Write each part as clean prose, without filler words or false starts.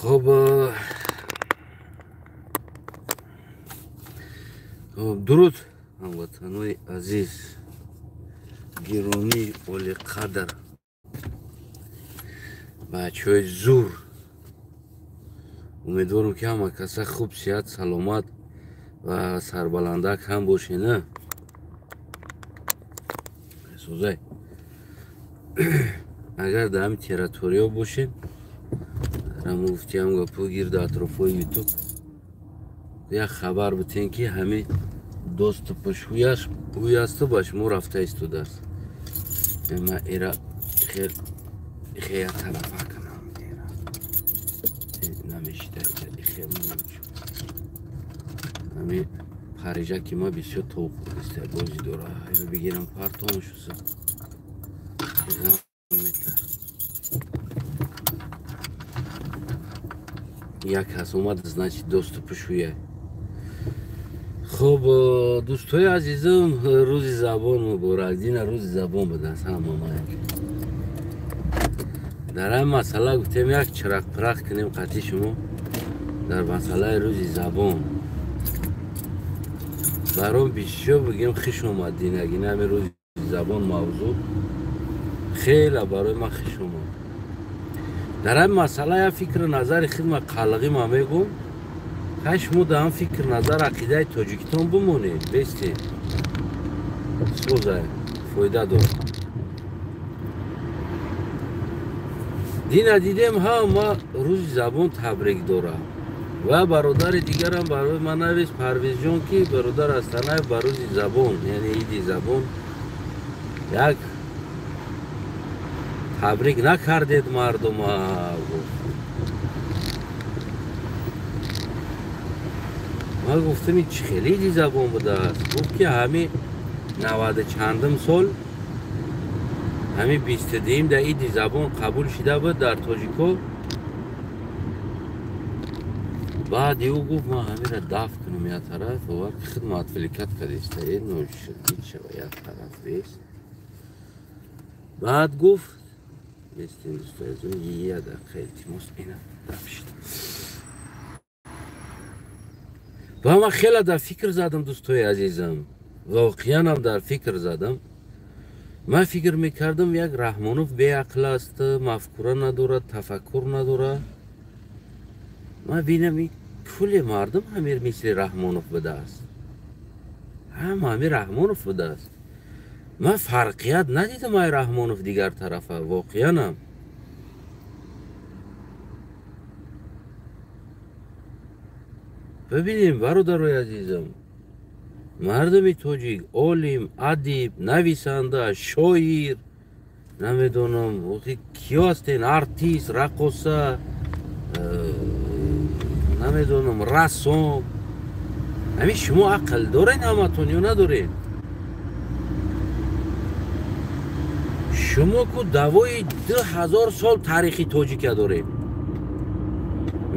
Хоб, дуруд, ҳамватанои азиз, гиромии олиқадр, бачаҳои зур. Умедворам, ки ҳама каса хуб, сиҳат, саломат ва сарбаландак ҳам бошед. На созай, агар дар ҳами территориё бошед, раму гуфтиам гапо гирду атрофҳои Ютуб як хабар бутен, ки ҳами доступаш ҳуясту ба шумо рафта истодааст. Ма ира хел тарафа кунам, намешида. Ҳами парижа ки ма бисёр тоб хӯрдиста, бози дора, бигирам партомшуса. Як кас омад, значит, доступаш ҳуя. Хуб, дӯстои азизам, рӯзи забон муборак. Дина рӯзи забон будааст. Ҳама дар ҳамин масъала гуфтем, як чирақпирақ кунем қатъи шумо дар масъалаи рӯзи забон. Баром бисёр бигем хиш омад динагина ҳамин рӯзи забон, мавзӯъ хеле барои ман хиш омад. Дар ҳамин масъала як фикру назари хидма қалғӣ ма мегӯм. Хай, шумо дар ҳам фикр, назар, ақидаи тоҷикитон бимонед, бестед, соза фоида дорад. Дина дидем, ҳама рӯзи забон табрик дорад ва бародари дигарам барои ман навис, Парвизҷон, ки бародар Астанаев ба рӯзи забон, яъне иди забон, як табрик накардед мардума, гуфт. Ман гуфтам, ин чӣ хеле иди забон будааст? Гуфт, ки ҳами наваду чандум сол, ҳами 22-юм дар иди забон қабул шида буд дар тоҷико. Баъди ӯ гуфт, ман ҳамира дафт кунам як тараф, ва хидма отвлекать кардиста, шава як тараф бест. Баъд гуфт, бестин, дӯстои азиз, як дақиқа, илтимос, ина дафт шид. Ва ман хеле дар фикр задам, дӯстои азизам, воқеанам дар фикр задам. Ман фикр мекардам, як Раҳмонов беақл аст, мафкура надорад, тафаккур надорад. Ман бинам, кулли мардум ҳамир мисли Раҳмонов будааст, ҳама ҳамир Раҳмонов будааст. Ман фарқият надидам ай Раҳмонов дигар тарафа, воқеанам. Бибинем, бародарои азизам, мардуми тоҷик олим, адиб, нависанда, шоир, намедонам киё ҳастен, артист, раққоса, намедонам, рассом. Ҳамин шумо ақл доред ҳаматон ё надоред? Шумо ку давои 2000 сол таърихи тоҷика доред,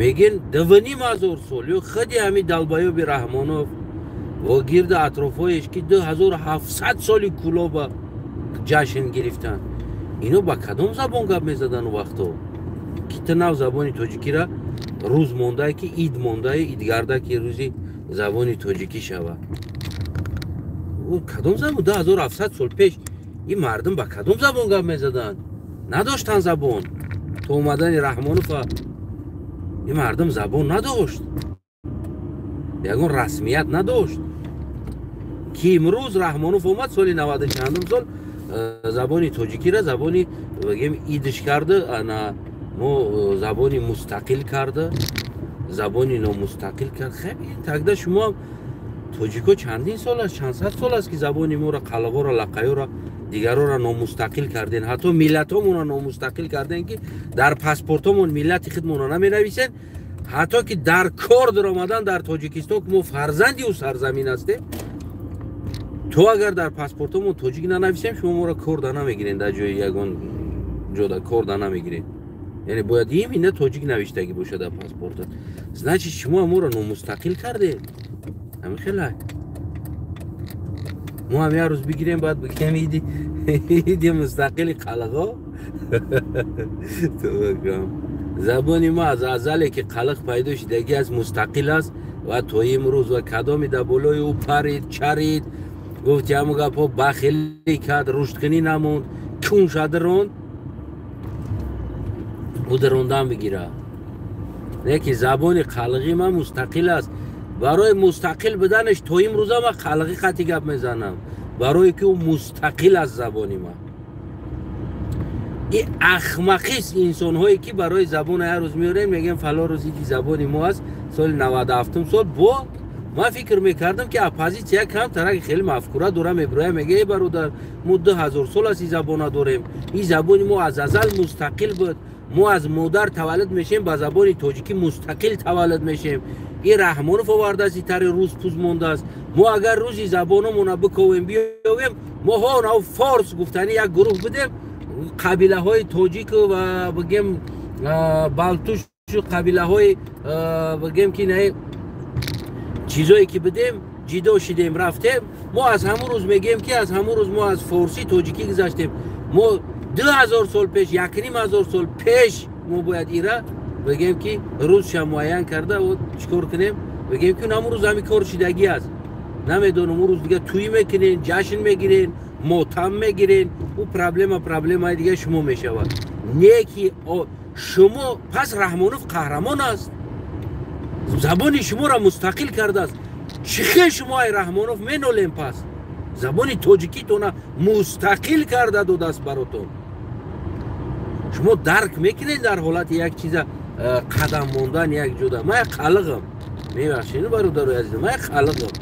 мегӯен 2500 сол, ё худи ҳамин далбаёби Раҳмонов ва гирду атрофҳоеш, ки 2700 соли Кӯлоба ҷашн гирифтанд, ино ба кадом забон гап мезаданд у вақто, ки ту нав забони тоҷикира рӯз мондае, ки ид мондае, идгарда, ки рӯзи забони тоҷикӣ шавад? Кадом забон? 2700 сол пеш ин мардум ба кадом забон гап мезаданд? Надоштанд забон. То омадани Раҳмонова ин мардум забон надошт, ягон расмият надошт. Ки имрӯз Раҳмонов омад, соли наваду чандум сол забони тоҷикира забони, бигем, идиш карда, ана мо забони мустақил карда, забони номустақил кард. Хеб, тогда шумо тоҷико чандин сол аст, чанд сад сол аст, ки забони моро, қалғоро, лақаёро, дигарора номустақил карден, ҳатто миллатҳомонро номустақил карден, ки дар паспортҳомон миллати худмонро наменависен, ҳатто ки дар кор даромадан дар Тоҷикистон, ки мо фарзанди ӯ сарзамин ҳастем, то агар дар паспортҳомон тоҷик нанависем, шумо моро кор да намегирен, дар ҷои ягон ҷода кор да намегирен. Яъне бояд именно тоҷик навиштагӣ бошад дар паспорта. Значит, шумо моро номустақил кардед. Ҳамин хела мо ҳам як рӯз бигирем, баъд бигирем иди мустақили қалғо. Забони ма аз азале ки қалиқ пайдо шидагӣ аст, мустақил аст ва то имрӯз ва кадоме дар болои ӯ парид, чарид, гуфт ҳамун гапҳо бахилӣ кард, рушдкунӣ намонд, кун шада ронд, ӯ дарондан бигирад. Не ки забони қалиғи ман мустақил аст. Барои мустақил буданаш то имрӯза ман қалиғи қатъи гап мезанам, барое ки ӯ мустақил аст забони ман. И ахмақист инсонҳое ки барои забон ҳар рӯз меорем, мегӯем фалон рӯз иди забони мо аст. Соли 97 сол бо ман фикр мекардам ки оппозитсия камтарак хеле мафкура дора, мебироя мега: эй бародар, мо 2000 сол аст ин забона дорем, ин забони мо аз азал мустақил буд, мо аз модар таваллуд мешем, ба забони тоҷикӣ мустақил таваллуд мешем. Ин Раҳмонов овардааст, ин тари рӯз пуз мондааст. Мо агар рӯзи забономона биковем биёвем, мо ҳо форс гуфтани як гурӯҳ будем, қабилаҳои тоҷик ва бигем балтушу қабилаҳои бигем ки не чизое ки будем, ҷидо шидем, рафтем. Мо аз ҳамун рӯз мегӯем ки аз ҳамун рӯз мо аз форсӣ тоҷикӣ гузаштем. Мо 2000 сол пеш, 1500 сол пеш мо бояд ира бигем ки рӯзша муайян карда чикор кунем, бигем ки ҳамун рӯз ҳамин кор шидагӣ аст. Намедонам, ӯ рӯз дига тӯй мекунен, ҷашн мегирен, мотам мегирен, ӯ проблемаи дига шумо мешавад. Не ки шумо пас Раҳмонов қаҳрамон аст, забони шуморо мустақил кардааст. Чӣ хел шумо ай Раҳмонов менолем? Пас забони тоҷикитона мустақил карда додааст баротон. Шумо дарк мекунед дар ҳолати як чиза қадам мондан як ҷода. Ман як қалиғам, мебахшед бародарои азизам, ман як қалиғам.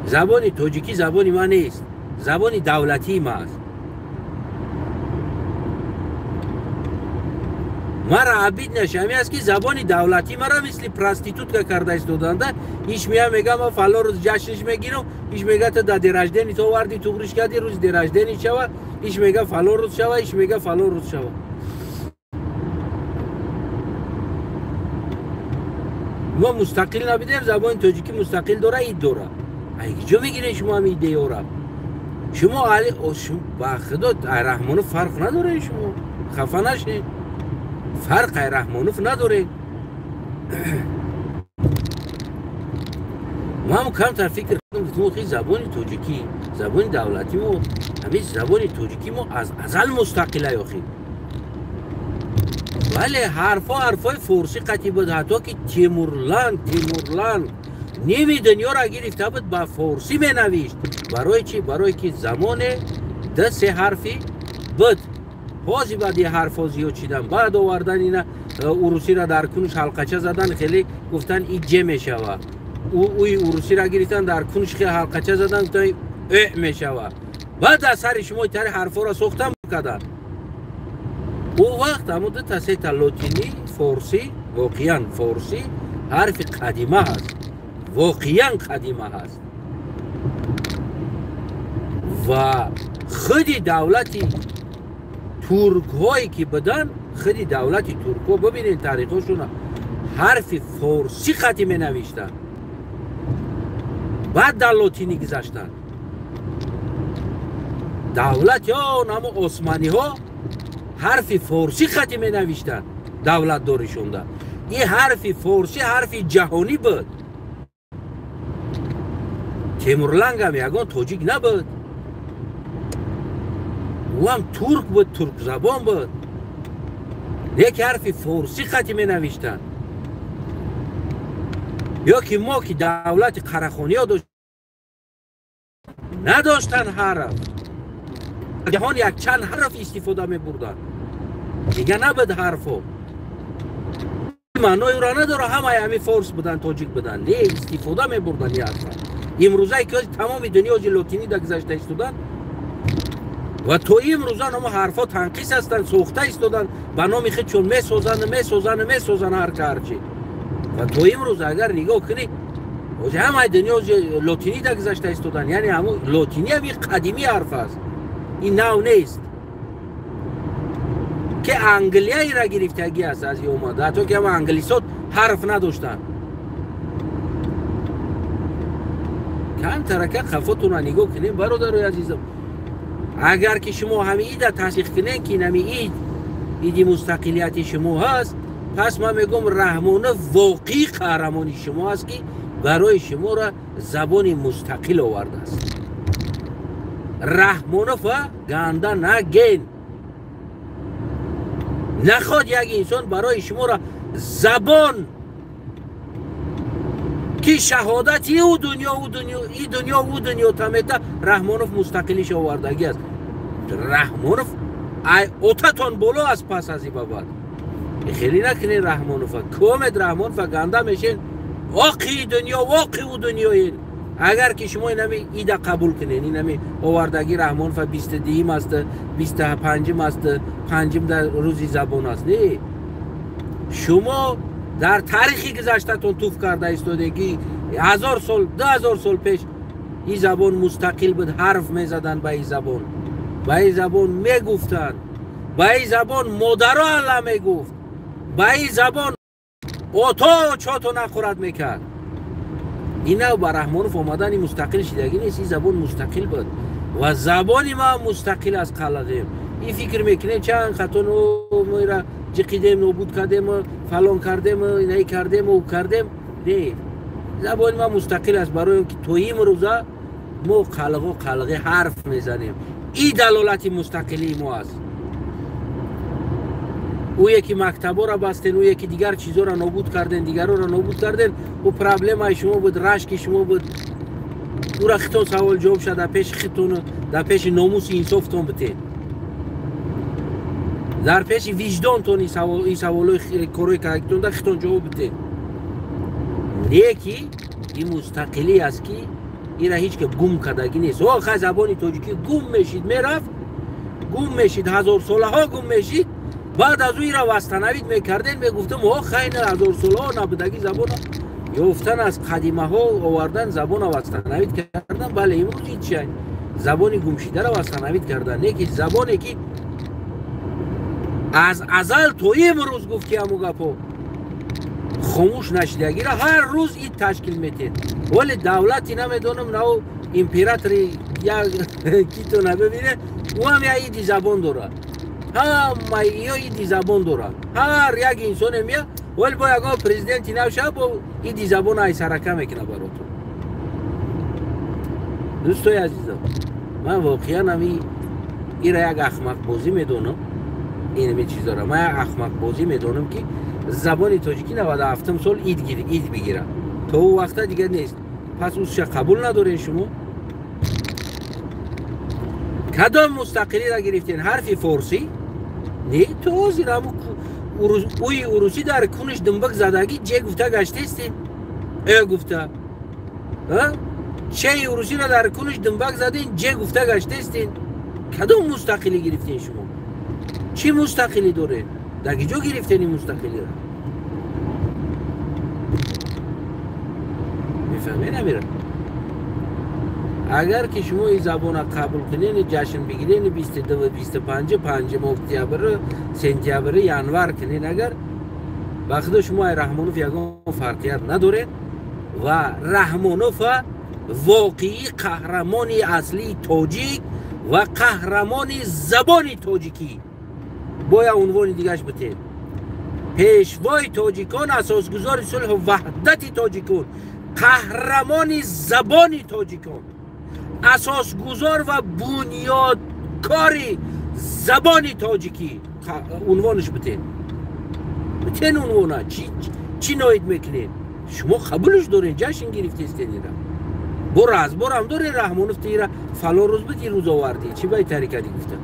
Забони тоҷикӣ забони ман нест, забони давлатии ман аст. Мара абид нашами аст ки забони давлатӣ мара мисли проститутка карда истоданда. Иш мея мега ман фалон рӯз ҷашниш мегирам, иш мега ту да день рождения ту оварди, туғриш кардӣ, рӯзи день рождения шава, иш мега фалон рӯз шава, иш мега фалон рӯз шава. Мо мустақил набидем, забони тоҷикӣ мустақил дора, ид дора. Ай куҷо мегиред шумо ҳами идеяро? Шумо ба худо Раҳмонов фарқ надоред, шумо хафа нашед, фарқ ай Раҳмонов надоред. Ман камтар фикр кардам, гуфтам охи забони тоҷикӣ, забони давлатӣ мо, ҳамин забони тоҷикӣ мо аз азал мустақилай охи. Вале ҳарфҳо ҳарфҳои форсӣ қатъи буд, ҳатто ки Темурланг ними дунёро гирифта буд, ба форсӣ менавишт. Барои чӣ? Барое ки замоне 2-3 ҳарфи буд. Ҳозир баъди ҳарфҳо зиёд шидан, баъд овардан ина урусиро дар кунш ҳалқача задан, хеле гуфтан и ҷ мешава. Уи урусиро гирифтан дар кунш ҳалқача задан, гуфтан э мешава. Баъд аз сари шумо тари ҳарфҳоро сохтан карданд. Ӯ вақт ҳамун 2-3 та лотинӣ, форсӣ, воқеан форсӣ ҳарфи қадима ҳаст, воқеан қадима ҳаст. Ва худи давлати туркҳое ки буданд, худи давлати туркҳо бибинед таърихҳошона, ҳарфи форсӣ қатъи менавиштанд, баъд дар лотинӣ гузаштанд. Давлати он ҳамо османиҳо ҳарфи форсӣ қатъи менавиштанд давлатдоришонда. Ин ҳарфи форсӣ ҳарфи ҷаҳонӣ буд. Темурлангам ягон тоҷик набуд, ӯ ҳам турк буд, туркзабон буд, яке ҳарфи форсӣ қатъи менавиштанд. Ё ки мо ки давлати қарахониё дошт надоштанд ҳарф, ҷаҳон якчанд ҳарф истифода мебурданд, дига набуд ҳарфҳо. Маънои ӯро надора ҳамаи ҳамин форс буданд, тоҷик буданд, не, истифода мебурданд ин ҳарфа. Имрӯзае ки тамоми дунё ози лотинӣ да гузашта истоданд ва то имрӯза ҳамо ҳарфҳо танқис ҳастанд, сохта истоданд ба номи худ, чун месозанд, месозанд, месозанд ҳар ка ҳарчи. Ва то имрӯз агар нигоҳ кунӣ, ози ҳамаи дунё ози лотинӣ да гузашта истоданд. Яъне ҳамо лотинӣ ҳам ин қадимӣ ҳарф аст, ин нав нест ки англияиро гирифтагӣ аст аз ин омада, ҳатто ки ҳама англисот ҳарф надоштанд. Камтарака қафотонро нигоҳ кунем бародарои азизам. Агар ки шумо ҳами ида тасдиқ кунед ки ин ҳами ид иди мустақилияти шумо ҳаст, пас ман мегӯям Раҳмонов воқеӣ қаҳрамони шумо аст, ки барои шуморо забони мустақил овардааст. Раҳмонова ганда наген. Наход як инсон барои шуморо забон ки шаҳодати ӯ дунё ӯ дунё и дунё ӯ дунё тамета Раҳмонов мустақилиш овардагӣ аст. Раҳмонов ай отатон боло аст. Пас аз и ба баъд хеле накунед Раҳмонова, комед Раҳмонова ганда мешен, оқи дунё воқи ӯ дунёен. Агар ки шумо инами ида қабул кунед, инами овардагӣ Раҳмонова 22-м аст, 25-м аст, 5-м дар рӯзи забон аст. Не, шумо дар таърихи гузаштатон туф карда истодегӣ. 1000 сол, 2000 сол пеш ин забон мустақил буд, ҳарф мезаданд ба ин забон, ба ин забон мегуфтанд, ба ин забон модаро алла мегуфт, ба ин забон ото чото нақурат мекард. Ина ба Раҳмонов омадани мустақил шидагӣ нест. Ин забон мустақил буд ва забони ма мустақил аз қалағем. Ин фикр мекунем чанд хатон моира ҷиқидем, нобуд кардем, фалон кардем, инаи кардем, ӯ кардем. Не, забони ма мустақил аст, барои он ки то имрӯза мо қалғо қалғи ҳарф мезанем. И далолати мустақилии мо аст. Ӯе ки мактаборо бастен, ӯе ки дигар чизоро нобуд карден, дигароро нобуд карден, ӯ проблемаи шумо буд, рашки шумо буд. Ӯра хитон савол ҷавоб шад дар пеши хитону дар пеши номуси инсофтон битен, дар пеши виҷдонтон ин саволои корҳои кардагитон дар хитон ҷавоб битен. Не ки ин мустақилӣ аст, ки ира ҳеҷ ка гум кардагӣ нест. О хай, забони тоҷикӣ гум мешид, мерафт, гум мешид, ҳазорсолаҳо гум мешид. Баъд аз ӯ ира восстановить мекардем, мегуфтем о хай, на ҳазорсолаҳо набудагӣ забона ёфтан, аз қадимаҳо овардан, забона восстановить кардан. Бале, имрӯз ҳеҷ забони гумшидаро восстановить кардан, не ки забоне ки аз азал то имрӯз гуфти ҳаму гапо хомӯш нашидагиро ҳар рӯз ид ташкил метед. Вале давлати намедонам нав императори як китона бибине, ӯ ҳам як иди забон дорад, ҳама ё иди забон дорад. Ҳар як инсоне мея, вале бо ягон президенти нав шава, бо иди забон айсарака мекунад баротон. Дӯстои азизам, ман воқеан ами ира як ахмақбозӣ медонам. Инами чизора ман як ахмақбозӣ медонам, ки забони тоҷикӣ 97-м сол ид бигирад, то ӯ вақта дигар нест. Пас ӯша қабул надорен шумо. Кадом мустақилиро гирифтен? Ҳарфи форсӣ? Не, то ҳозир ҳаму ӯи урусӣ дар куниш думбак задагӣ ҷе гуфта гаштестен, э гуфта чеи урусиро дар куниш думбак заден, ҷе гуфта гаштестен. Кадом мустақилӣ гирифтен шумо? Чӣ мустақилӣ доред? Дар киҷо гирифтен ин мустақилиро? Мефаҳмед амира? Агар ки шумо ин забона қабул кунен, ҷашн бигирен 22, 25, 5 октябр, сентябр, январ кунен, агар ба худо шумо ай Раҳмонов ягон фарқият надоред. Ва Раҳмонова воқеӣ қаҳрамони аслии тоҷик ва қаҳрамони забони тоҷикӣ бояд унвони дигаш битед. Пешвои тоҷикон, асосгузори сулҳу ваҳдати тоҷикон, қаҳрамони забони тоҷикон, асосгузор ва бунёдкори забони тоҷикӣ унвонаш битен. Битен унвона. Чӣ ноид мекунед? Шумо қабулш дорен, ҷашн гирифтестен ира. Бо разборам дорен Раҳмонов тира фалон рӯз буд, ин рӯз овардӣ. Чӣ ба тарикадӣ гуфта?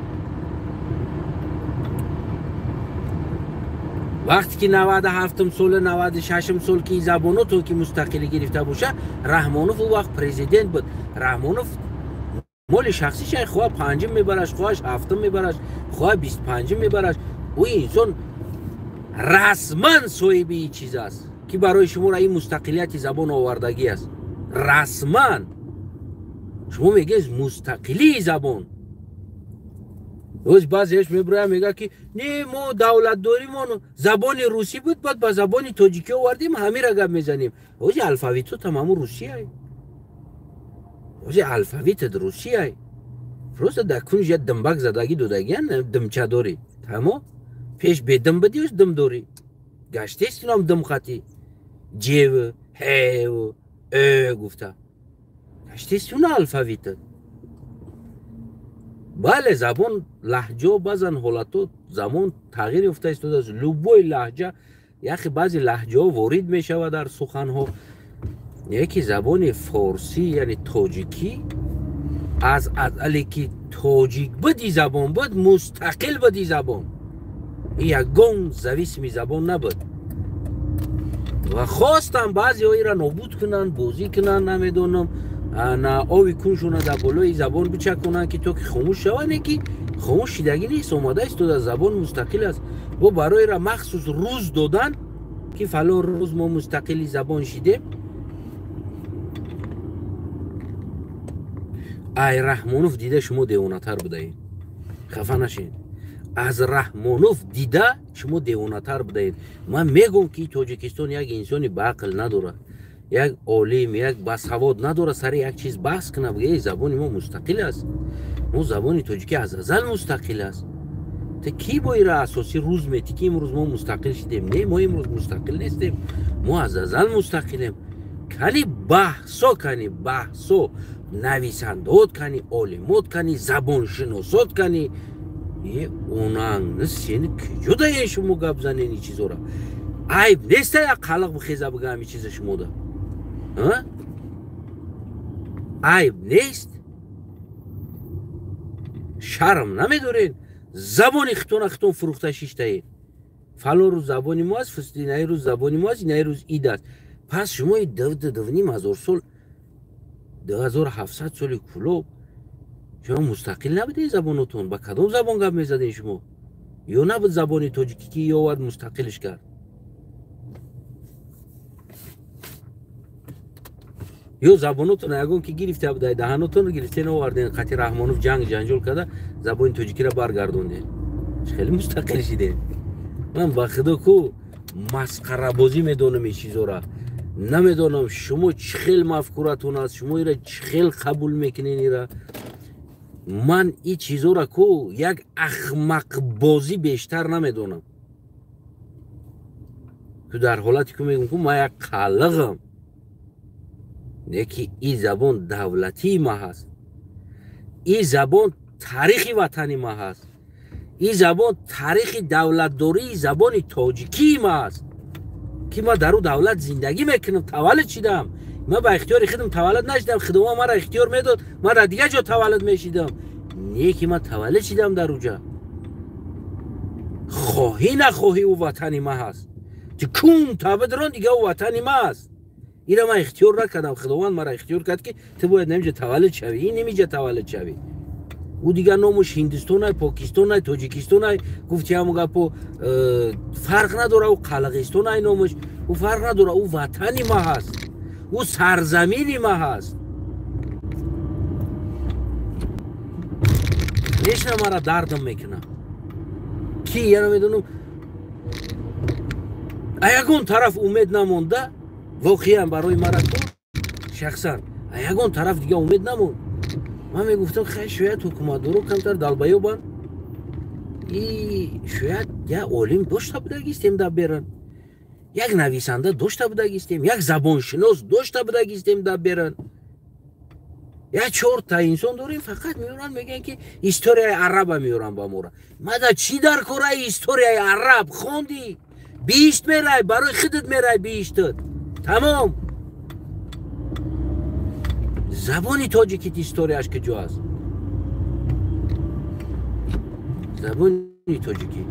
Вақте ки 97-м сола, 96-м сол ки забонотон ки мустақилӣ гирифта боша, Раҳмонов ӯ вақт президент буд. Раҳмонов моли шахсиша хоҳа 5-м мебараш, хоҳаш 7-м мебараш, хоҳа 25-м мебараш. Ӯ инсон расман соҳиби ин чиз аст, ки барои шуморо ин мустақилияти забон овардагӣ аст. Расман шумо мегӯед мустақилии забон. Оз баъзеаш мебирояд, мегӯяд ки не, мо давлатдоримон забони русӣ буд, баъд ба забони тоҷикӣ овардем, ҳамира гап мезанем. Ози алфавитотам ҳамун русияй, ози алфавитат русияй, просто дар кунж як димбак задагӣ додагиян, димча дорӣ, тамом. Пеш бедым будӣ, дым дорӣ. Гаштестинам дым хати. Ҷев, ҳев, э гуфта. Гаштестина алфавитат. Бале, забон лаҳҷо баъзан ҳолато замон тағйир ёфта истодааст. Любой лаҳҷа, яхе баъзе лаҳҷаҳо ворид мешавад дар суханҳо. Яке забони форсӣ, яъне тоҷикӣ, аз азале ки тоҷик буди забон буд, мустақил буди забон. Ин ягон зависими забон набуд. Ва хостам баъзеҳо инро нобуд кунанд, бозӣ кунанд, намедонам, на ови куншона дар болои забон бичаконанд, ки то ки хомӯш шаванд, не ки хомӯш шидагӣ нест, омада истода, забон мустақил аст. Бо барои ра махсус рӯз додан, ки фалон рӯз мо мустақили забон шидем. Ай Раҳмонов дида шумо девонатар будаед. Хафа нашед. Аз Раҳмонов дида шумо девонатар будаед. Ман мегӯм, ки Тоҷикистон як инсони баақл надорад, як олим, як басавод надорад, сари як чиз баҳс кунад, бигӯяд, эй забони мо мустақил аст. Мо забони тоҷикӣ аз азал мустақил аст. Ту кӣ бо ира асосӣ рӯз метӣ, ки имрӯз мо мустақил шидем? Не, мо имрӯз мустақил нестем. Мо аз азал мустақилем. Кани баҳсо, кани баҳсо, нависандот кани, олимот кани, забоншиносот кани. Е онанг сени куҷо даен шумо гап занен ин чизора? Айб неста як қалақ бихеза бига ҳамин чиза шумода? Айб нест? Шарм намедорен? Забони хитона хитон фурӯхта шиштаед. Фалон рӯз забони мо аст, инаи рӯз забони мо аст, инаи рӯз ид аст. Пас шумо 2.5 ҳазор сол, 2700 соли кулоб шумо мустақил набудед забонотон? Ба кадом забон гап мезадем шумо? Ё набуд забони тоҷикӣ, ки ёвард мустақилш кард? Ё забонотон ягон ки гирифта будай, даҳанотонро гирифтен оварден, қати Раҳмонов ҷанг ҷанҷол карда, забони тоҷикиро баргардонден. Хеле мустақил шидем. Ман ба худо ку масқарабозӣ медонам ин чизора. Намедонам шумо чӣ хел мафкуратон аст, шумо ира чӣ хел қабул мекунен ира. Ман ин чизора ку як ахмақбозӣ бештар намедонам. Ку дар ҳолате ку мегӯм, ку ман як қалиғам. Не ки ин забон давлатии ма ҳаст. Ин забон таърихи ватани ма ҳаст. Ин забон таърихи давлатдории забони тоҷикии ма аст, ки ман дар ӯ давлат зиндагӣ мекунам, таваллуд шидам. Ман ба ихтиёри худам таваллуд нашидам. Худованд маро ихтиёр медод, ман дар дигар ҷо таваллуд мешидам. Не ки ман таваллуд шидам дар уҷа. Хоҳӣ нахоҳӣ, ӯ ватани ма ҳаст. Ту кун табидрон, дига ӯ ватани ма аст. Ира ман ихтиёр накардам, Худованд маро ихтиёр кард, ки ту бояд намиҷа таваллуд шавӣ, ин намиҷа таваллуд шавӣ. Ӯ дигар номуш Ҳиндистонай, Покистонай, Тоҷикистонай, гуфти ҳамон гапо, фарқ надора, ӯ Қалағистонай номуш, ӯ фарқ надора, ӯ ватани ма ҳаст, ӯ сарзамини ма ҳаст. Нешна мара дардам мекунад. Ки я намедонам, а ягон тараф умед намонда, воқеан барои мара ку шахсан, а ягон тараф дига умед намонд. Ман мегуфтам, хай, шояд ҳукуматдоро камтар далбаёбанд, и шояд як олим дошта будагистем дар беран, як нависанда дошта будагистем, як забоншинос дошта будагистем дар беран. Як чорта инсон дорем, фақат меоранд, мегӯянд, ки историяи араба меоранд ба мора. Мада чӣ дар кораи историяи араб? Хонди, биҳишт мерай, барои худат мерай биҳиштат, тамом. Забони тоҷикит историяш куҷо аст? Забони тоҷикӣ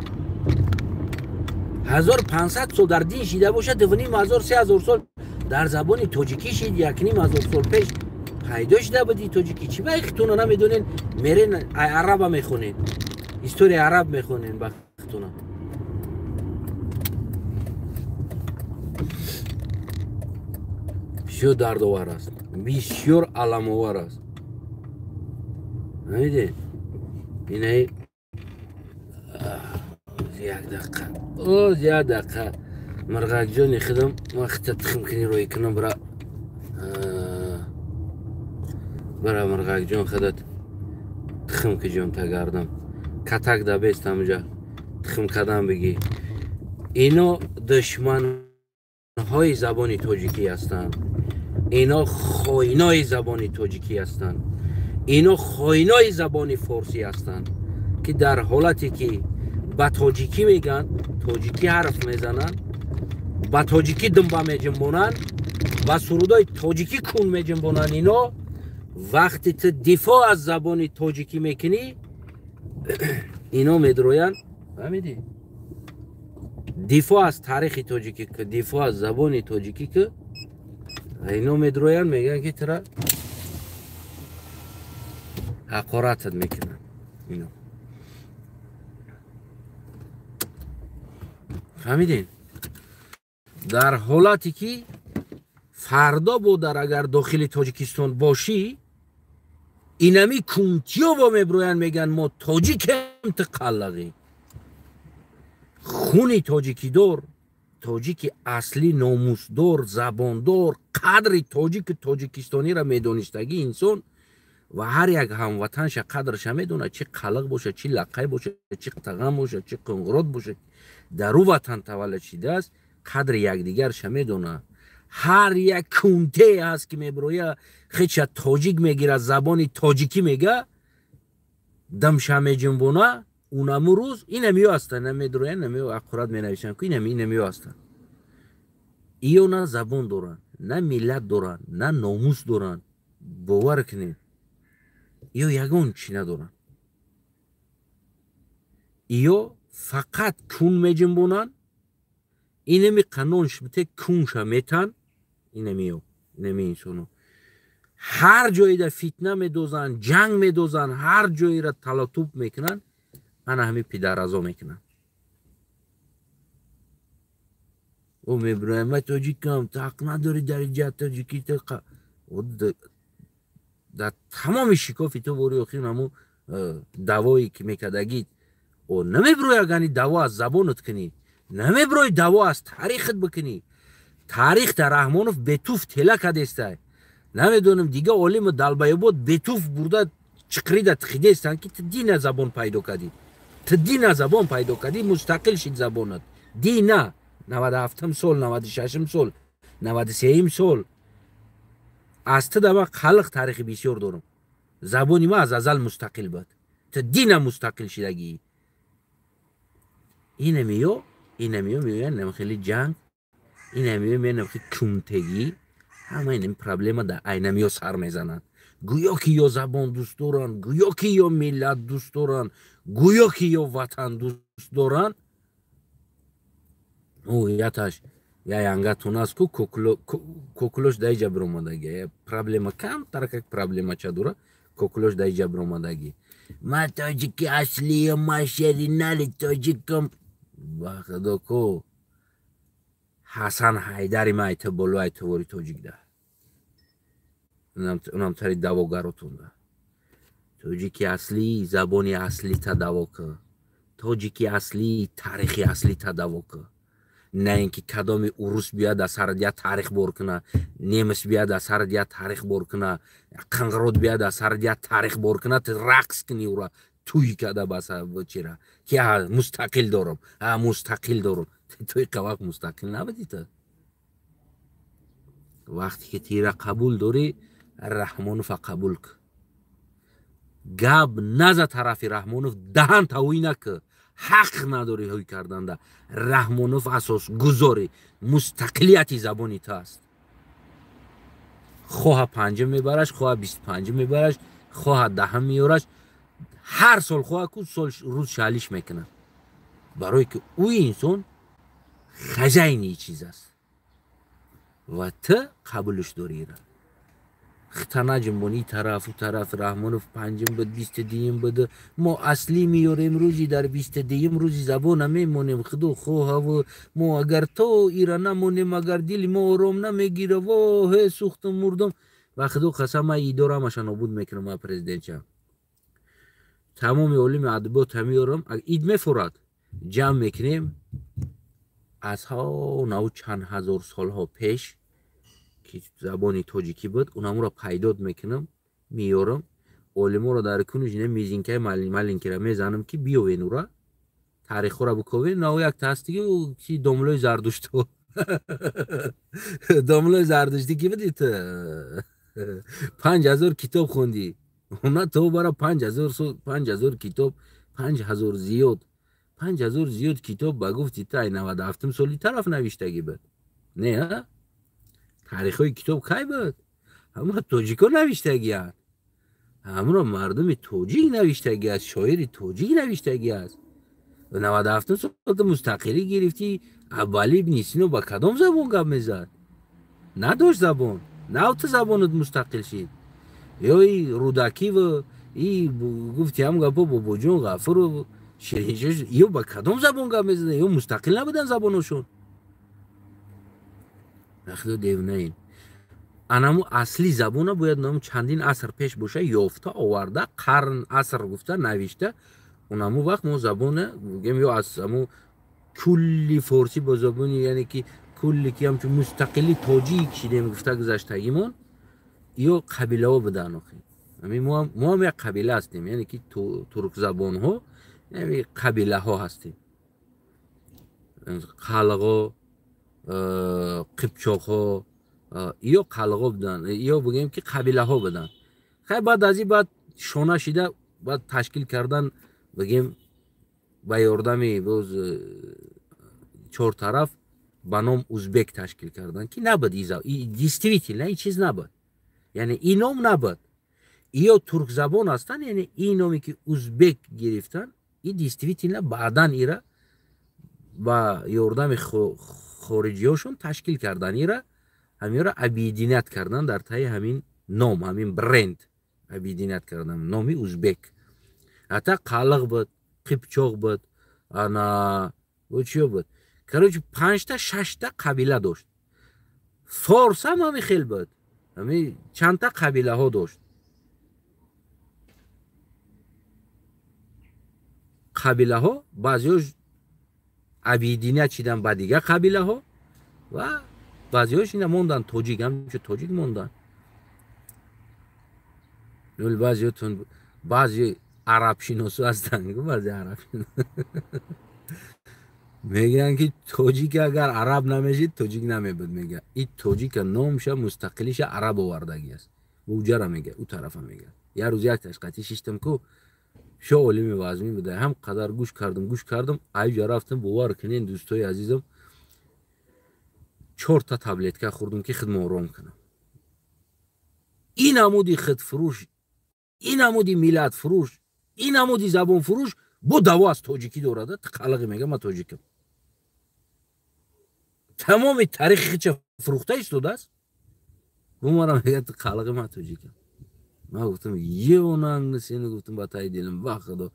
1500 сол дар дин шида бошад, 2500, 3000 сол дар забони тоҷикӣ шид, 1500 сол пеш пайдо шида буди тоҷикӣ. Чӣ ба хитуна намедонен, мерен араба мехонед, историяи араб мехонен ба хитуна? Бисёр дардовар аст, бисёр аламовар аст. Намедед, инаи як дақиқа, оз як дақиқа, мирғакҷони худам, ман хита тухм кунӣ рӯй кунам, бира бира, мирғакҷон, худат тухм ки ҷон тагардам катак да бест ҳамҷа. Тухм кадан бигӣ. Ино душманҳои забони тоҷикӣ ҳастанд, ино хоинои забони тоҷикӣ ҳастанд, ино хоинои забони форсӣ ҳастанд, ки дар ҳолате ки ба тоҷикӣ мегӯянд, тоҷикӣ ҳарф мезананд, ба тоҷикӣ думба меҷунбонанд, ба сурудои тоҷикӣ кун меҷунбонанд. Ино вақте ту дифоъ аз забони тоҷикӣ мекунӣ, ино медроянд, фаҳмидӣ? Дифоъ аз таърихи тоҷикӣ, дифоъ аз забони тоҷикӣ ки ино медроянд, мегӯянд ки тура ҳақоратат мекунанд. Ино фаҳмидин? Дар ҳолате ки фардо бодар агар дохили Тоҷикистон бошӣ, инами кунтиё бо меброянд, мегӯянд мо тоҷикем, ту қаллағӣ. Хуни тоҷикидор, тоҷики аслӣ, номусдор, забондор, қадри тоҷику тоҷикистониро медонистагӣ инсон ва ҳар як ҳамватанша қадрша медонад, чӣ қалиқ бошад, чӣ лаққай бошад, чӣ тағам бошад, чӣ қунғирот бошад, дар ӯ ватан таваллуд шидааст, қадри якдигарша медонад. Ҳар як кунте ҳаст ки меброя, хеча тоҷик мегирад, забони тоҷикӣ мега, дамша меҷунбона, унаму рӯз инамиё ҳастанд, намедроянд, намиё аккурат менависанд ку инамиё ҳастанд. Иё на забон доранд, на миллат доранд, на номус доранд. Бовар кунед, иё ягон чӣ надоранд. Иё фақат кун меҷунбонанд, инами қанон шибте кунша метан, инамиё, инами инсоно ҳар ҷоида фитна медозанд, ҷанг медозанд, ҳар ҷоира талатуб мекунанд, ана ҳами пидарразо мекунанд. О меброям, ман тоҷикам, ту ҳақ надорӣ дар инҷа тоҷикӣ. Дар тамоми шикофи ту бори охир ҳаму давое ки мекардагӣ, о намеброи агани даво аз забонат кунӣ, намеброи даво аз таърихат бикунӣ. Таърих дар Раҳмонов бетуф тела кадестай, намедонам дига олиму далбаёбод бетуф бурда чиқрида тихидестанд, ки ту дина забон пайдо кардӣ, ту дина забон пайдо кардӣ, мустақил шид забонат. Дина 97-м сол, 96-м сол, 93-м сол аз ту дама қалиқ таърихи бисёр дорам. Забони ма аз азал мустақил буд, ту дина мустақил шидагӣ. Инамиё, инамиё меоянд намхели ҷанг, инамиё меоянд намхели кунтегӣ, ҳама инами проблема дар айнамиё сар мезананд. Гӯё ки ё забон дӯст доранд, гӯё ки ё миллат дӯст доранд, гӯё ки ё ватан дӯст доранд. О яташ я янгатон аст ку кокулош дар иҷа биромадагӣ. Проблема камтар как проблемача дора, кокулош дар иҷа биромадагӣ. Ман тоҷики аслиям, ман шеринали тоҷикам. Ба худо ку Ҳасан Ҳайдари ман айта боло айтовори тоҷик да. Унам тари давогаротон да. Тоҷики аслӣ забони аслита даво кун. Тоҷики аслӣ таърихи аслита даво кун. На ин ки кадоми урус биёяд аз сарат я таърих бор куна, немис биёяд аз сарат я таърих бор куна, қанғирот биёяд аз сарат я таърих бор куна, ту рақс кунӣ ура туй када баса чира ки мустақил дорам, мустақил дорам. Ту иқа вақт мустақил набудӣ ту. Вақте ки тира қабул дорӣ, Раҳмонова қабул кун. Гап наза тарафи Раҳмонов, даҳан тавӣ накун. Ҳақ надорӣ ҳӯй карданда. Раҳмонов асосгузори мустақилияти забони ту аст. Хоҳа панҷум мебараш, хоҳа 25-ум мебараш, хоҳа 10-ум меёраш, ҳар сол хоҳа ку сол рӯз шалиш мекунад. Барое ки ӯ инсон хазайни чиз аст ва ту қабулш дорӣ. Хита наҷунбон ин тараф, ӯ тараф. Раҳмонов 5-ум буд, 22-ум буд. Мо аслӣ меёрем, рӯзи дар 22-ум рӯзи забона мемонем. Худо хоҳаву мо агар то ира намонем, агар дили мо ором намегира, во ҳе сӯхтум мурдум. Ва худо қасам, ман идора ҳамаша нобуд мекунам, ман президентча. Тамоми олими адабиёта меёрам, ид мефурад, ҷамъ мекунем. Аз ҳо чанд ҳазор солҳо пеш ки забони тоҷикӣ буд, унамуро пайдод мекунам, меёрам. Олиморо дар кунуш ина мизинкаи маленькира мезанам, ки биёвен ура Таърихҳоро биковем, на як ҳастиги ки домлои Зардушто. Домлои Зардуштӣ ки будӣ ту? 5000 китоб хондӣ. Она то бара 5000 5000 китоб, 5000 зиёд. 5000 зиёд китоб ба гуфти ту ай 97 соли тараф навиштагӣ буд. Не, а? Таърихҳои китоб кай буд? Ҳамаро тоҷико навиштагианд. Ҳамаро мардуми тоҷик навиштагӣ аст, шоири тоҷик навиштагӣ аст. 97 сол ту мустақилӣ гирифтӣ, Абуалӣ ибни Сино ба кадом забон гап мезад? Надошт забон. Нав ту забонат мустақил шид. Ё и Рудакиву, и гуфти ҳам гапо Бобоҷон Ғафуров, Шириншоҳ, ё ба кадом забон гап мезаданд? Ё мустақил набуданд забоношон? Нахудо девонаин. Анаму асли забона бояд наму чандин аср пеш боша, ёфта, оварда, қарн, аср гуфта, навишта. Унаму вақт мо забона гӯем ё аз аму кулли форсӣ бо забони, яъне ки кулли ки ҳамчун мустақили тоҷик шидем гуфта гузаштагимон, ё қабилаҳо буданд охи. Ҳамин мо ҳам як қабила ҳастем, яъне ки туркзабонҳо яъне қабилаҳо ҳастем. Қалғо, қипчоқҳо, ё қалғо буданд, ё бигӯем ки қабилаҳо буданд. Хай баъд аз ин баъд шона шида, баъд ташкил кардан, бигем ба ёрдами боз чор тараф ба ном узбек ташкил кардан, ки набуд действительно ин чиз набуд. Яъне ин ном набуд. Ё туркзабон ҳастанд, яъне ин номе ки узбек гирифтан, и действительно баъдан ира ба ёрдами хориҷиёшон ташкил кардан, ира ҳаминро объединять кардан дар таи ҳамин ном, ҳамин бренд объединять кардан, номи узбек. Ҳатта қалиқ буд, қипчоқ буд, ана чиё буд. Короче, панҷта, шашта қабила дошт. Форс ҳам ҳамин хел буд. Ҳамин чандта қабилаҳо дошт. Қабилаҳо баъзеҳош объединять шидан ба дигар қабилаҳо ва баъзеҳош ина мондан тоҷик, ҳамчун тоҷик мондан. Баъзеҳотон баъзе арабшиносо ҳастанд, баъзе арабшинос мегӯянд ки тоҷик агар араб намешид, тоҷик намебуд, мегӯяд. И тоҷика номша мустақилиша араб овардагӣ аст. Уҷара мегӯяд, ӯ тарафа мегӯяд. Як рӯз як ташқатӣ шиштам ку, шо олими вазмин буда, ҳам қадар гӯш кардам, гӯш кардам, айҷа рафтам, бовар кунен дӯстои азизам, 4 таблетка хӯрдам ки худмо ором кунам. Ин амуди худфурӯш, ин амуди миллатфурӯш, ин амуди забонфурӯш бо даво аз тоҷикӣ дорад. Қалиқи мега ман тоҷикам. Тамоми таърихи худша фурӯхта истодааст. Бумара мега қалиқи ман тоҷикам. Ман гуфтам ёнангсени, гуфтам ба таи дилам, ба худо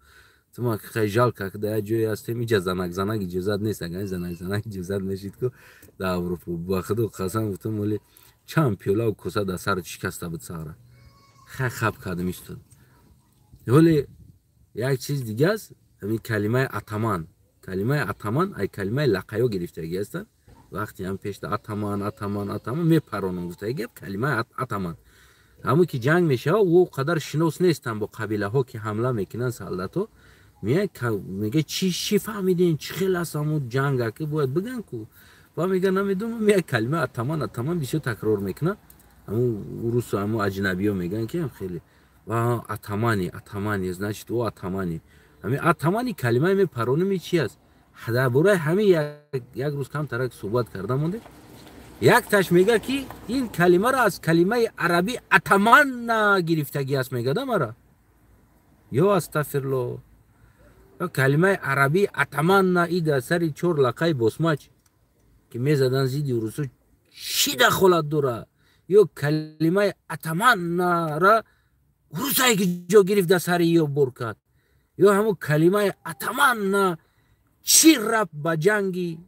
ту ма хай жалко ки дар як ҷое ҳастем, иҷа занак занак иҷозат нест, агар занак занак иҷозат мешид ку дар Аврупо. Ба худо қасам гуфтам, вале чанд пиёлаву коса дар сарат шикаста буд сара. Хай хаб кардам истод. Вале як чиз дига аст, ҳамин калимаи атаман. Калимаи атаман ай калимаи лақаё гирифтагӣ ҳастанд. Вақте ҳам пешта атаман, атаман, атаман мепаронам гуфтагӣ гап калимаи атаман. Ҳамон ки ҷанг мешавад, ӯ қадар шинос нестанд бо қабилаҳо ки ҳамла мекунанд солдатҳо. Мега чӣ фаҳмидем, чӣ хел аст ҳамон ҷанга ки бояд бигӯянд ку. Ва мега намедонам, як калима атаман, атаман бисёр такрор мекунад. Ҳамон урусу ҳамон аҷнабиё мегӯянд ки ҳам хеле ва атамани, атамани, значит ӯ атамани. Ҳамин атамани калимаи мепароними чи аст? Дар бораи ҳамин як рӯз камтарак суҳбат карда мондем. Якташ мега ки ин калимаро аз калимаи арабӣ атаманна гирифтагӣ аст, мегада мара. Ё астафирло. Калимаи арабӣ атаманна и дар сари чор лақаи босмач ки мезадан зидди урусо чӣ дахолат дора? Ё калимаи атаманнара урусае ки ҷо гирифт дар сари ё бор кард. Ё ҳамон калимаи атаманна чӣ рабт ба ҷанги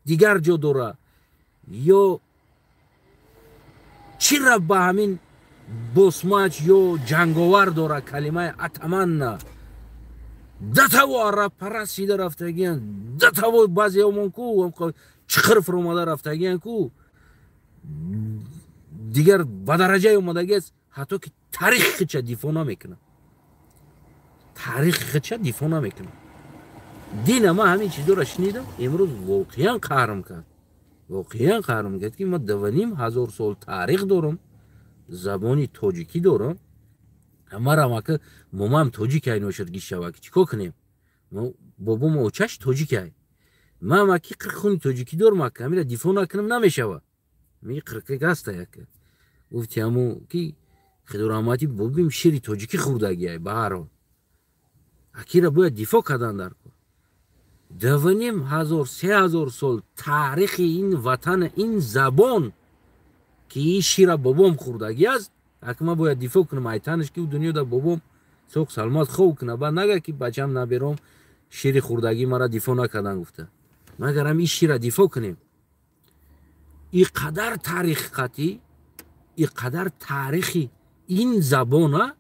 дигар ҷо дора? Ё чӣ рабт ба ҳамин босмач ё ҷанговар дора калимаи атаманна? Датаво арабпараст шида рафтагиянд, датаво баъзеомон ку чиқир фуромада рафтагиянд ку, дигар ба дараҷае омадагиаст, ҳатто ки таърихи худша дифоъ намекунад. Таърихи худша дифоъ намекунад. Дина ман ҳамин чизоро шунидам, имрӯз воқеан қаҳрм кард. Воқеан қаҳрм кард, ки ман 2500 сол таърих дорам, забони тоҷикӣ дорам. Марам ака момам тоҷик ай ношад гишава, ки чӣ кор кунем? Бобом очаш тоҷик ай. Ман аки қирқ хуни тоҷикӣ дорам, ака ҳамира дифоъ накунам намешава. Ми қирқак ҳаста яка. Гуфти ҳаму ки худо раҳматӣ бобим шири тоҷикӣ хӯрдагӣ ай ба ҳар ҳол. Акира бояд дифоъ кардан дар кор. 2500 3000 сол таърихи ин ватан, ин забон ки ин шира бобом хӯрдагӣ аст, ака ман бояд дифоъ кунам. Айтанаш ки дунё да бобом соқ саломат хоб куна, баъд нага ки бачам набером шири хӯрдагӣ мара дифоъ накардан гуфта. Магарам ин шира дифоъ кунем. И қадар таърихи қатъӣ, и қадар таърихи ин забона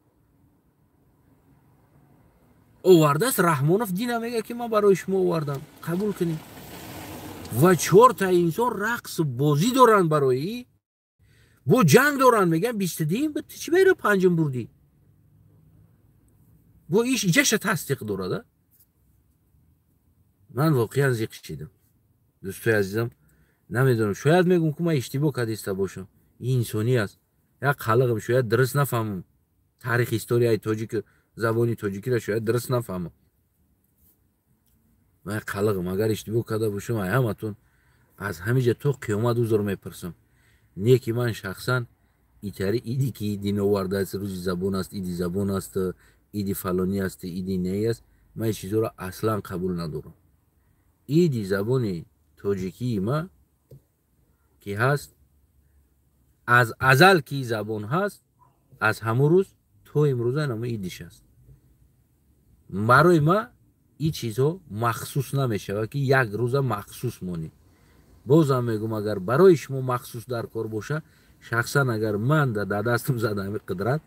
овардааст Раҳмонов. Дина мега ки ман барои шумо овардам, қабул кунед. Ва чорта инсон рақсу бозӣ доранд барои бо ҷанг доранд, мегӯянд 22-м ту чӣ байра панҷум бурдӣ? Бо иш иҷаша тасдиқ дорад. Ман воқеан зиқ шидам. Дӯстои азизам, намедонам, шояд мегӯм ки ман иштибоҳ кардиста бошам. Ин инсонӣ аст. Як қалиқам, шояд дуруст нафаҳмам. Таърих историяи тоҷик, забони тоҷикиро шояд дуруст нафаҳмам. Ман як қалиқам, агар иштибоҳ карда бошам, ай ҳаматон аз ҳамиҷа то қиёмат узр мепурсам. Не ки ман шахсан итари иди ки иди новардааст, рӯзи забон аст, иди забон аст, иди фалонӣ аст, иди не аст, ман ин чизҳоро аслан қабул надорам. Иди забони тоҷикии ма ки ҳаст, аз азал ки забон ҳаст, аз ҳамун рӯз то имрӯза намо идиш аст. Барои ма ин чизҳо махсус намешавад ки як рӯза махсус монӣ. Бозам мегӯм, агар барои шумо махсус дар кор боша, шахсан агар ман дар дастам зада ҳамин қудрат,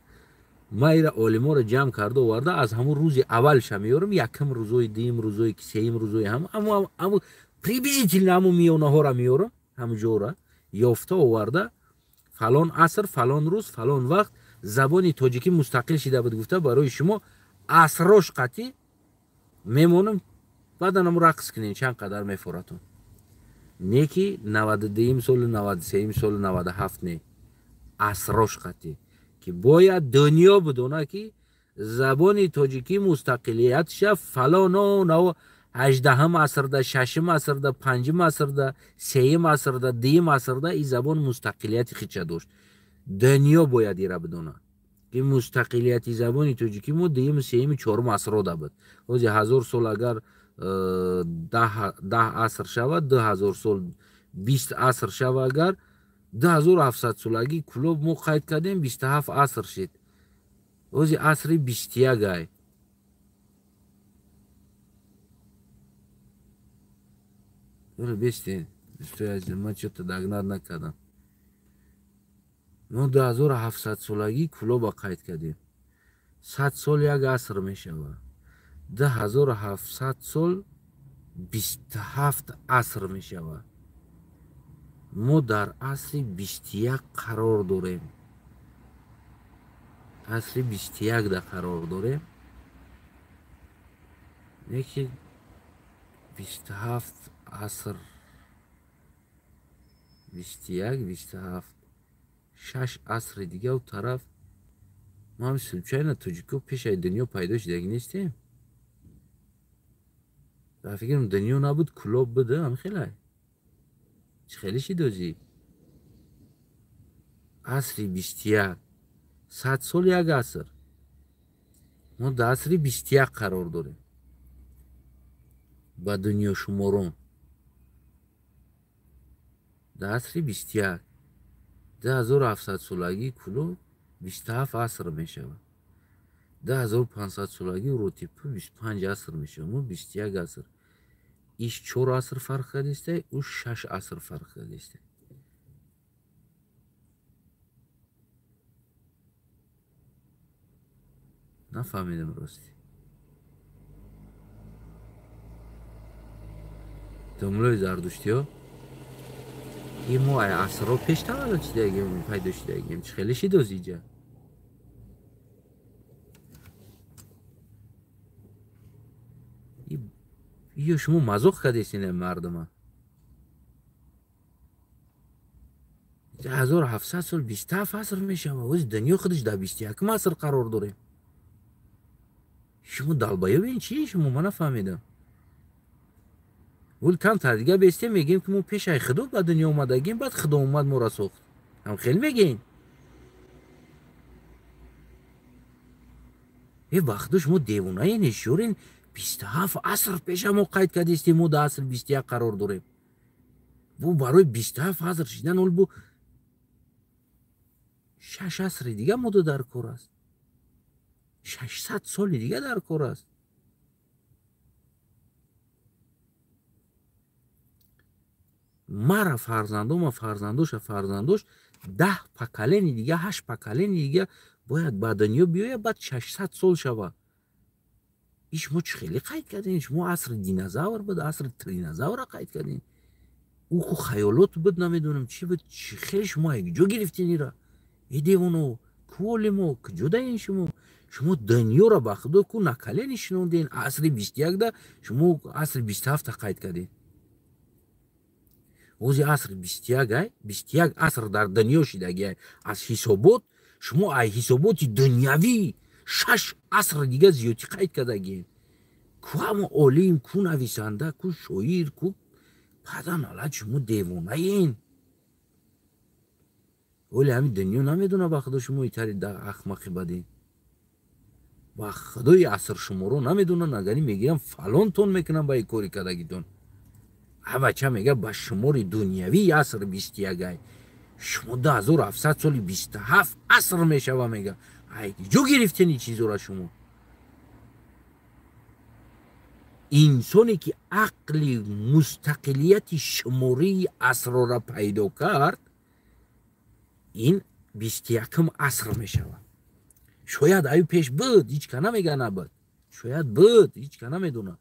ман ира олиморо ҷамъ карда оварда аз ҳамун рӯзи аввалша меёрам, якум рӯзои, дуюм рӯзои, сеюм рӯзои, ҳаму приблизительно ҳамун миёнаҳоро меёрам, ҳамун ҷора ёфта оварда, фалон аср, фалон рӯз, фалон вақт забони тоҷикӣ мустақил шида буд гуфта барои шумо асрош қатъӣ мемонам, баъдан ҳамун рақс кунед чанд қадар мефоратон. Не ки 92-м соли, 93-м соли, 97 не, асрош қатъӣ ки бояд дунё бидона ки забони тоҷикӣ мустақилиятша фалоно наво 18-м асрда, 6-м асрда, 5-м асрда, 3-м асрда, 2-м асрда ин забон мустақилияти худша дошт. Дунё бояд ира бидона ки мустақилияти забони тоҷикӣ мо 2-м, 3-м, 4-м асрода буд. Ҳозир 1000 сол агар 10 аср шавад, 2000 сол 20 аср шава, агар 2700 солагӣ Кӯлоб мо қайд кардем, 27 аср шид. Ҳозир асри 21 ай. Бестен, дӯстои азиз, ман чё-то дагнат накардам. Мо 2700 солагӣ Кӯлоба қайд кардем. 100 сол як аср мешавад. 2700 сол 27 аср мешавад. Мо дар асри 21 қарор дорем. Асри 21 да қарор дорем. Неки 27 аср, 21, 27, 6 асри дига у тараф. Мо ҳам случайно тоҷико пешаи дунё пайдо шидаги нестем. Ба фикрам дунё набуд, Кӯлоб буд, ҳам хелай. Чӣ хеле шидозӣ? Асри 21, 100 сол як аср. Мо дар асри 21 қарор дорем. Ба дунёшуморон. Дар асри 21, 2700 солагии Кӯлоб 27 аср мешавад. 2500 солагии Ротипӯ 25 аср мешавад. Мо 21 аср. Иш 4 аср фарқ кардистай, ӯ 6 аср фарқ кардистай. Нафаҳмидам рости. Домлои зардуштиҳо ин мо ай асрҳо пеш таваллуд шидагим, пайдо шидагим. Чӣ хеле шидоз иҷа? Ё шумо мазоқ кардестин мардума. 1700 сол 27 аср мешава. Оз дунё худаш дар 21 аср қарор дорем. Шумо долбоёбин чи? Шумо ман нафаҳмидам. Вол камтар дига бестем, мегем ки мо пешаи худо ба дунё омадагим, баъд худо омад моро сохт. Ҳам хел мегем. Э ба худо шумо девонаен, ҳушёрен. 27 аср пеша мо қайд кардистем, мо дар асри 21 қарор дорем. Бу барои 27 аср шидан ол бу 6 асри дига мода дар кор аст. 600 соли дига дар кор аст. Мара фарзандома, фарзандоша, фарзандош 10 поколени дига, 8 поколени дига бояд ба дунё биёяд, баъд 600 сол шава. И шумо чӣ хеле қайд кардем? Шумо асри динозавр буд, асри тринозавра қайд кардем. Ӯ ху хаёлот буд, намедонам чӣ буд, чӣ хеле шумо якҷо гирифтен ира? Э девоно, ку олимо, куҷо даен шумо? Шумо дунёро ба худо ку накалени шинонден, асри 21-да шумо асри 27-та қайд кардем. Ози асри 21 ай, 21 аср дар дунё шидагиай. Аз ҳисобот шумо ай ҳисоботи дунявӣ 6 аср дига зиёдтӣ қайд кардагиен. Ку ҳама олим, ку нависанда, ку шоир, ку падан алад, шумо девонаен. Оли ҳамин дунё намедона ба худо шумо итари ахмақи бадин. Ба худои аср шуморо намедонан, агари мегирам фалонтон мекунам ба ин кори кардагитон. Ҳа бача мега ба шумори дунявии аср 21 ай. Шумо 2700 соли 27 аср мешава мега. Ай ҷо гирифтен ин чизора шумо? Инсоне ки ақли мустақилияти шумории асрора пайдо кард, ин 21 аср мешава. Шояд аю пеш буд, ҳеҷ ка намега набуд. Шояд буд, ҳеҷ ка намедона.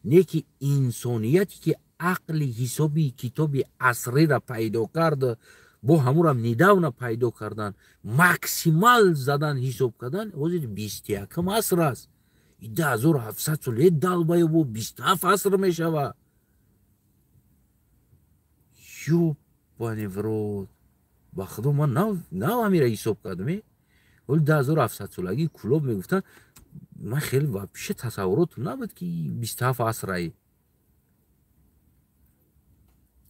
Не ки инсонияте ки ақли ҳисоби китоби асрира пайдо кард, бо ҳамурам недавно пайдо кардан, максимал задан ҳисоб кардан, ҳозир 21 аср аст. 2700 сол е долбоёбо 27 аср мешава. Ёбани в рот. Ба худо ман нав ҳамира ҳисоб кардам. Ҳоли 2700 солагӣ кулоб мегуфтанд, ман хеле вообще тасаввуротам набуд ки 27 асрае.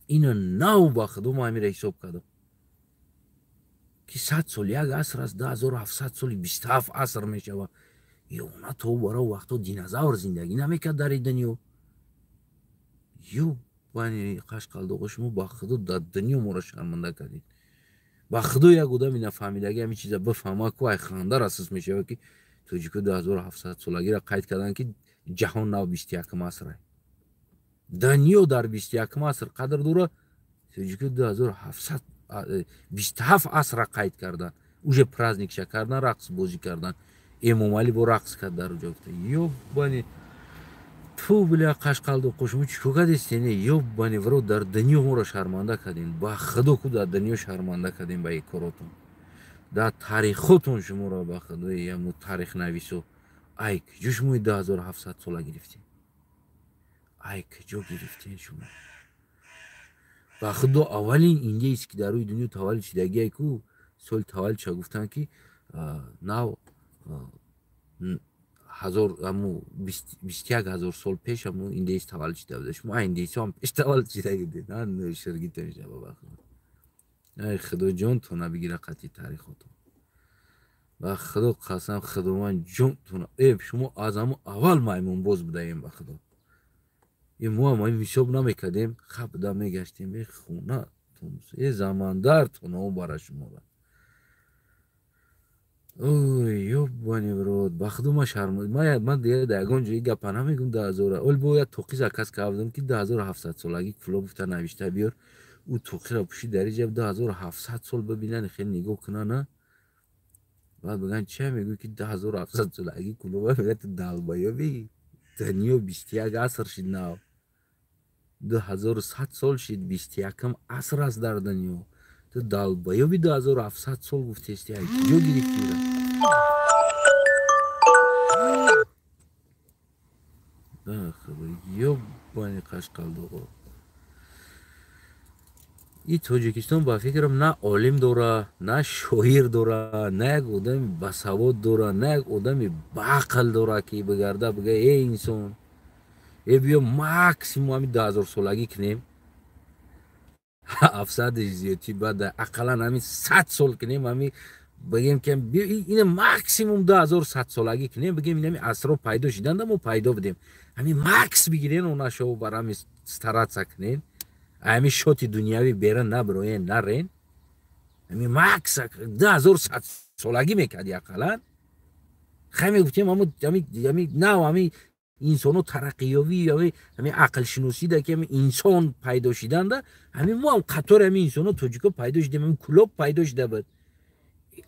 Ина нав ба худо ман ҳамира ҳисоб кардам. Ки 100 сол як аср аст, 2700 соли 27 аср мешава. Ёна то бара вақто динозавр зиндагӣ намекард дар ин дунё. Ёбани қашқалдоғо, шумо ба худо дар дунё моро шарманда кардед. Ба худо як одами нафаҳмидаги ҳамин чиза бифаҳма, ку ай ханда расис мешава ки тоҷико 2700 солагиро қайд карданд ки ҷаҳон нав 21 аср. Дунё дар 21 аср қадр дора, тоҷико 2727 асра қайд кардан. Уже праздникша кардан, рақс бозӣ кардан. Эмомалӣ бо рақс кард дар уҷо. Гуфта ёбани ту бля қашқалдоқо, шумо чӣ кор кардестен? Ёбани в рот, дар дунё моро шарманда кардем. Ба худо ку дар дунё шарманда кардем ба ин коротон. Дар таърихотон шуморо ба худои яму таърихнависо. Ай куҷо шумо 2700 сола гирифтем? Ай куҷо гирифтем шумо? Ба худо аввалин индеец ки дар рӯи дунё таваллуд шидагиай ку соли таваллудша гуфтанд ки нав ҳазор аму 21000 сол пеш аму индеец таваллуд шида буда. Шумо индеецҳо ҳам пеш таваллуд шида будед. На ширгита мешава ба худо. Ай худо ҷонтона бигира қатъи таърихотон. Ба худо қасам, худованд ҷонтона. Э шумо аз аму аввал маймунбоз будаем ба худо. Э мо ҳам ҳамин ҳисоб намекардем, хабда мегаштем. Э хона э замандар тонао бара шуморо. Ой, ёбани в рот, ба худо ман шарм. Ман дига дар ягон ҷои гапа намегум 2000. Ол бояд тоқи заказ кардам ки 2700 солагӣ кулоб гуфта навишта биёр. Ӯ тоқиро пӯшид дар иҷаб 2700 сол бибинанд, хеле нигоҳ кунанд, баъд бигӯянд чия мегӯӣ ки 2700 солагӣ кулоб, мегӯяд ту долбоёбӣ. Дунё 21 аср шид нав. 2100 сол шид, 21 аср аст дар дунё. Ту долбоёби 2700 сол гуфтести, ай куҷо гирифтира? Ёбани қашқалдоғо. И Тоҷикистон ба фикрам на олим дора, на шоир дора, на як одами басавод дора, на як одами баақл дора, ки бигарда бига: эй инсон, э биё максимум ҳами 2000 солагӣ кунем, 700 зиёдтӣ, баъд ақаллан ҳами 100 сол кунем, ҳами бигем ки ина максимум 2100 солагӣ кунем, бигем инами асро пайдо шиданда мо пайдо будем, ҳами макс бигирен, онашо бар ҳами стараться кунем, ҳами шоти дунявӣ беран набироен, нарен, ҳами макс 2100 солагӣ мекарди ақаллан. Хай мегуфтем, ами нав ҳами инсоно тараққиёбӣ, ҳами ақлшиносида ки ҳами инсон пайдо шиданда, ҳами мо ҳам қатори ҳами инсоно тоҷико пайдо шидем, ҳами Кӯлоб пайдо шида буд.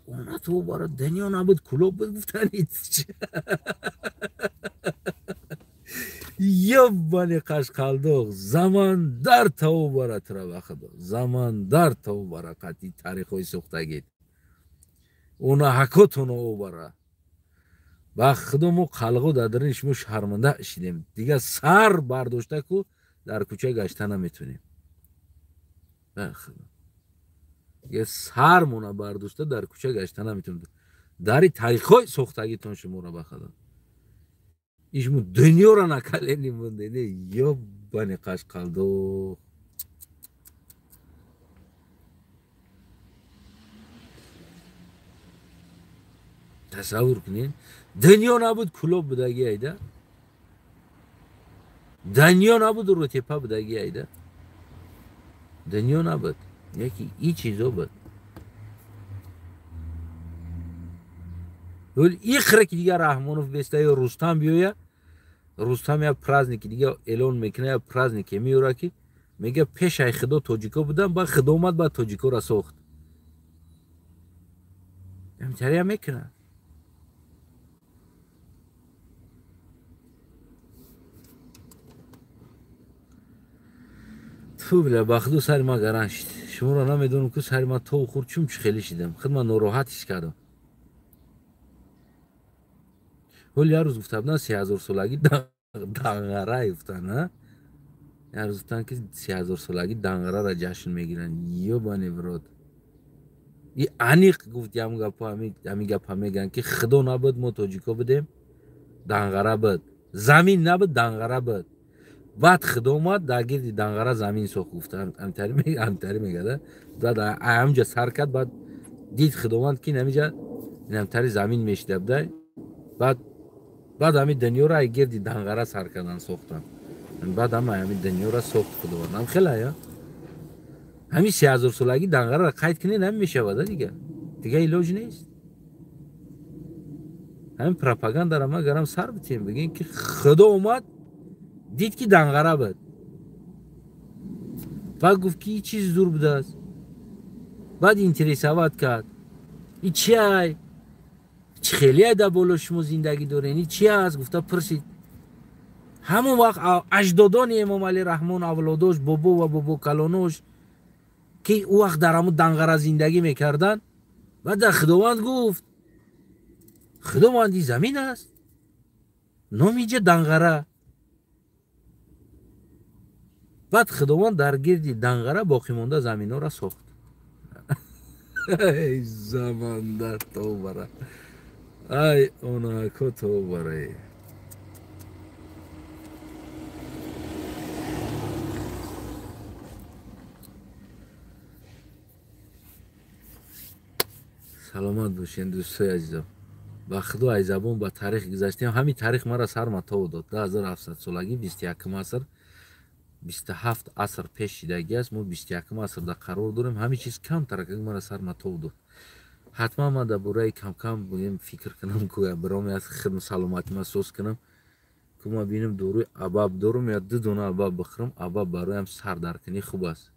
Она то бара дунё набуд, Кӯлоб буд гуфтани. Ёбани қашқалдоқ, замандар тавбара тура ба худо, замандар тавбара қатъи таърихҳои сӯхтагит, она ҳакотона обара ба худо. Мо қалғо дар дарини шумо шарманда шидем, дигар сар бардошта ку дар кӯча гашта наметонем. Ба худо, дигар сармона бардошта дар кӯча гашта наметонем. Дари таърихҳои сохтагитон шуморо ба худо, ишму дунёро накалени монде. Ёбани қашқалдоқ. Тасаввур кунед, дунё набуд, Кӯлоб будаги айда, дунё набуд, Рӯтепа будаги айда, дунё набуд, яки и чизо буд. Вол иқре ки дигар Раҳмонов беста ё Рустам биёя, Рустам як праздники дига эълон мекуна, як празднике меёра, ки мега пешаи худо тоҷико будан, баъд худо омад, баъд тоҷикоро сохт. Ҳамтария мекунад. Тфу бля, ба худо сари ма гаран шид. Шуморо намедонам ку сари ма то хурд чум чӣ хеле шидам. Худ ма нороҳат ҳис кардам. Ҳол як рӯз гуфта буданд 3000 солагӣ данғара гуфтанд, а? Як рӯз гуфтанд ки 3000 солагӣ данғараро ҷашн мегиранд. Ёбани в рот. И аниқ гуфт ям гапо, ҳами гапа мегӯянд ки худо набуд, мо тоҷико будем, данғара буд. Замин набуд, данғара буд. Баъд худо омад, дар гирди данғара замин сохт, гуфта. Ҳамтари мегӯяд. Баъд ҳамҷа сар кард, баъд дид худованд ки инамиҷа инамтари замин мешида буда. Баъд ҳами дунёро ай гирди данғара сар кардан сохтан. Баъд ҳама ҳами дунёро сохт худованд. Ҳам хела я? Ҳами 3000 солагӣ данғараро қайд кунед, ҳами мешавад дигар. Дигар илоҷ нест. Ҳамин пропагандаро ма гарам сар битем, бигем ки худо омад, дид ки данғара буд. Баъд гуфт ки и чиз зур будааст. Баъд интересоват кард. И чи ай? Чӣ хеле ай дар боло шумо зиндагӣ дорен? И чи аст? Гуфта пурсид. Ҳамон вақт аҷдодони Эмомалӣ Раҳмон, авлодош, бобо ва бобокалонош, ки ӯ вақт дар ҳамон данғара зиндагӣ мекарданд, баъд дар худованд гуфт: худованд, и замин аст, номи иҷа данғара. Баъд худованд дар гирди данғара боқимонда заминҳоро сохт. Ай замандар тобара, ай онако тобара. Саломат бошед, дӯстои азизам. Ба худо ай забон ба таърих гузаштем. Ҳамин таърих маро сарматов дод. 2700 солагӣ, 21 аср, 27 аср пеш шидагӣ аст. Мо 21 асрда қарор дорем. Ҳамин чиз камтар маро сарматов дод. Ҳатман ман дар бораи камкам бигем фикр кунам, ку бироми аз хидм саломатима соз кунам, ку ма бинам доруи абаб дорум я ду дона абаб бихӯрам, абаб бароям сардаркунӣ хуб аст.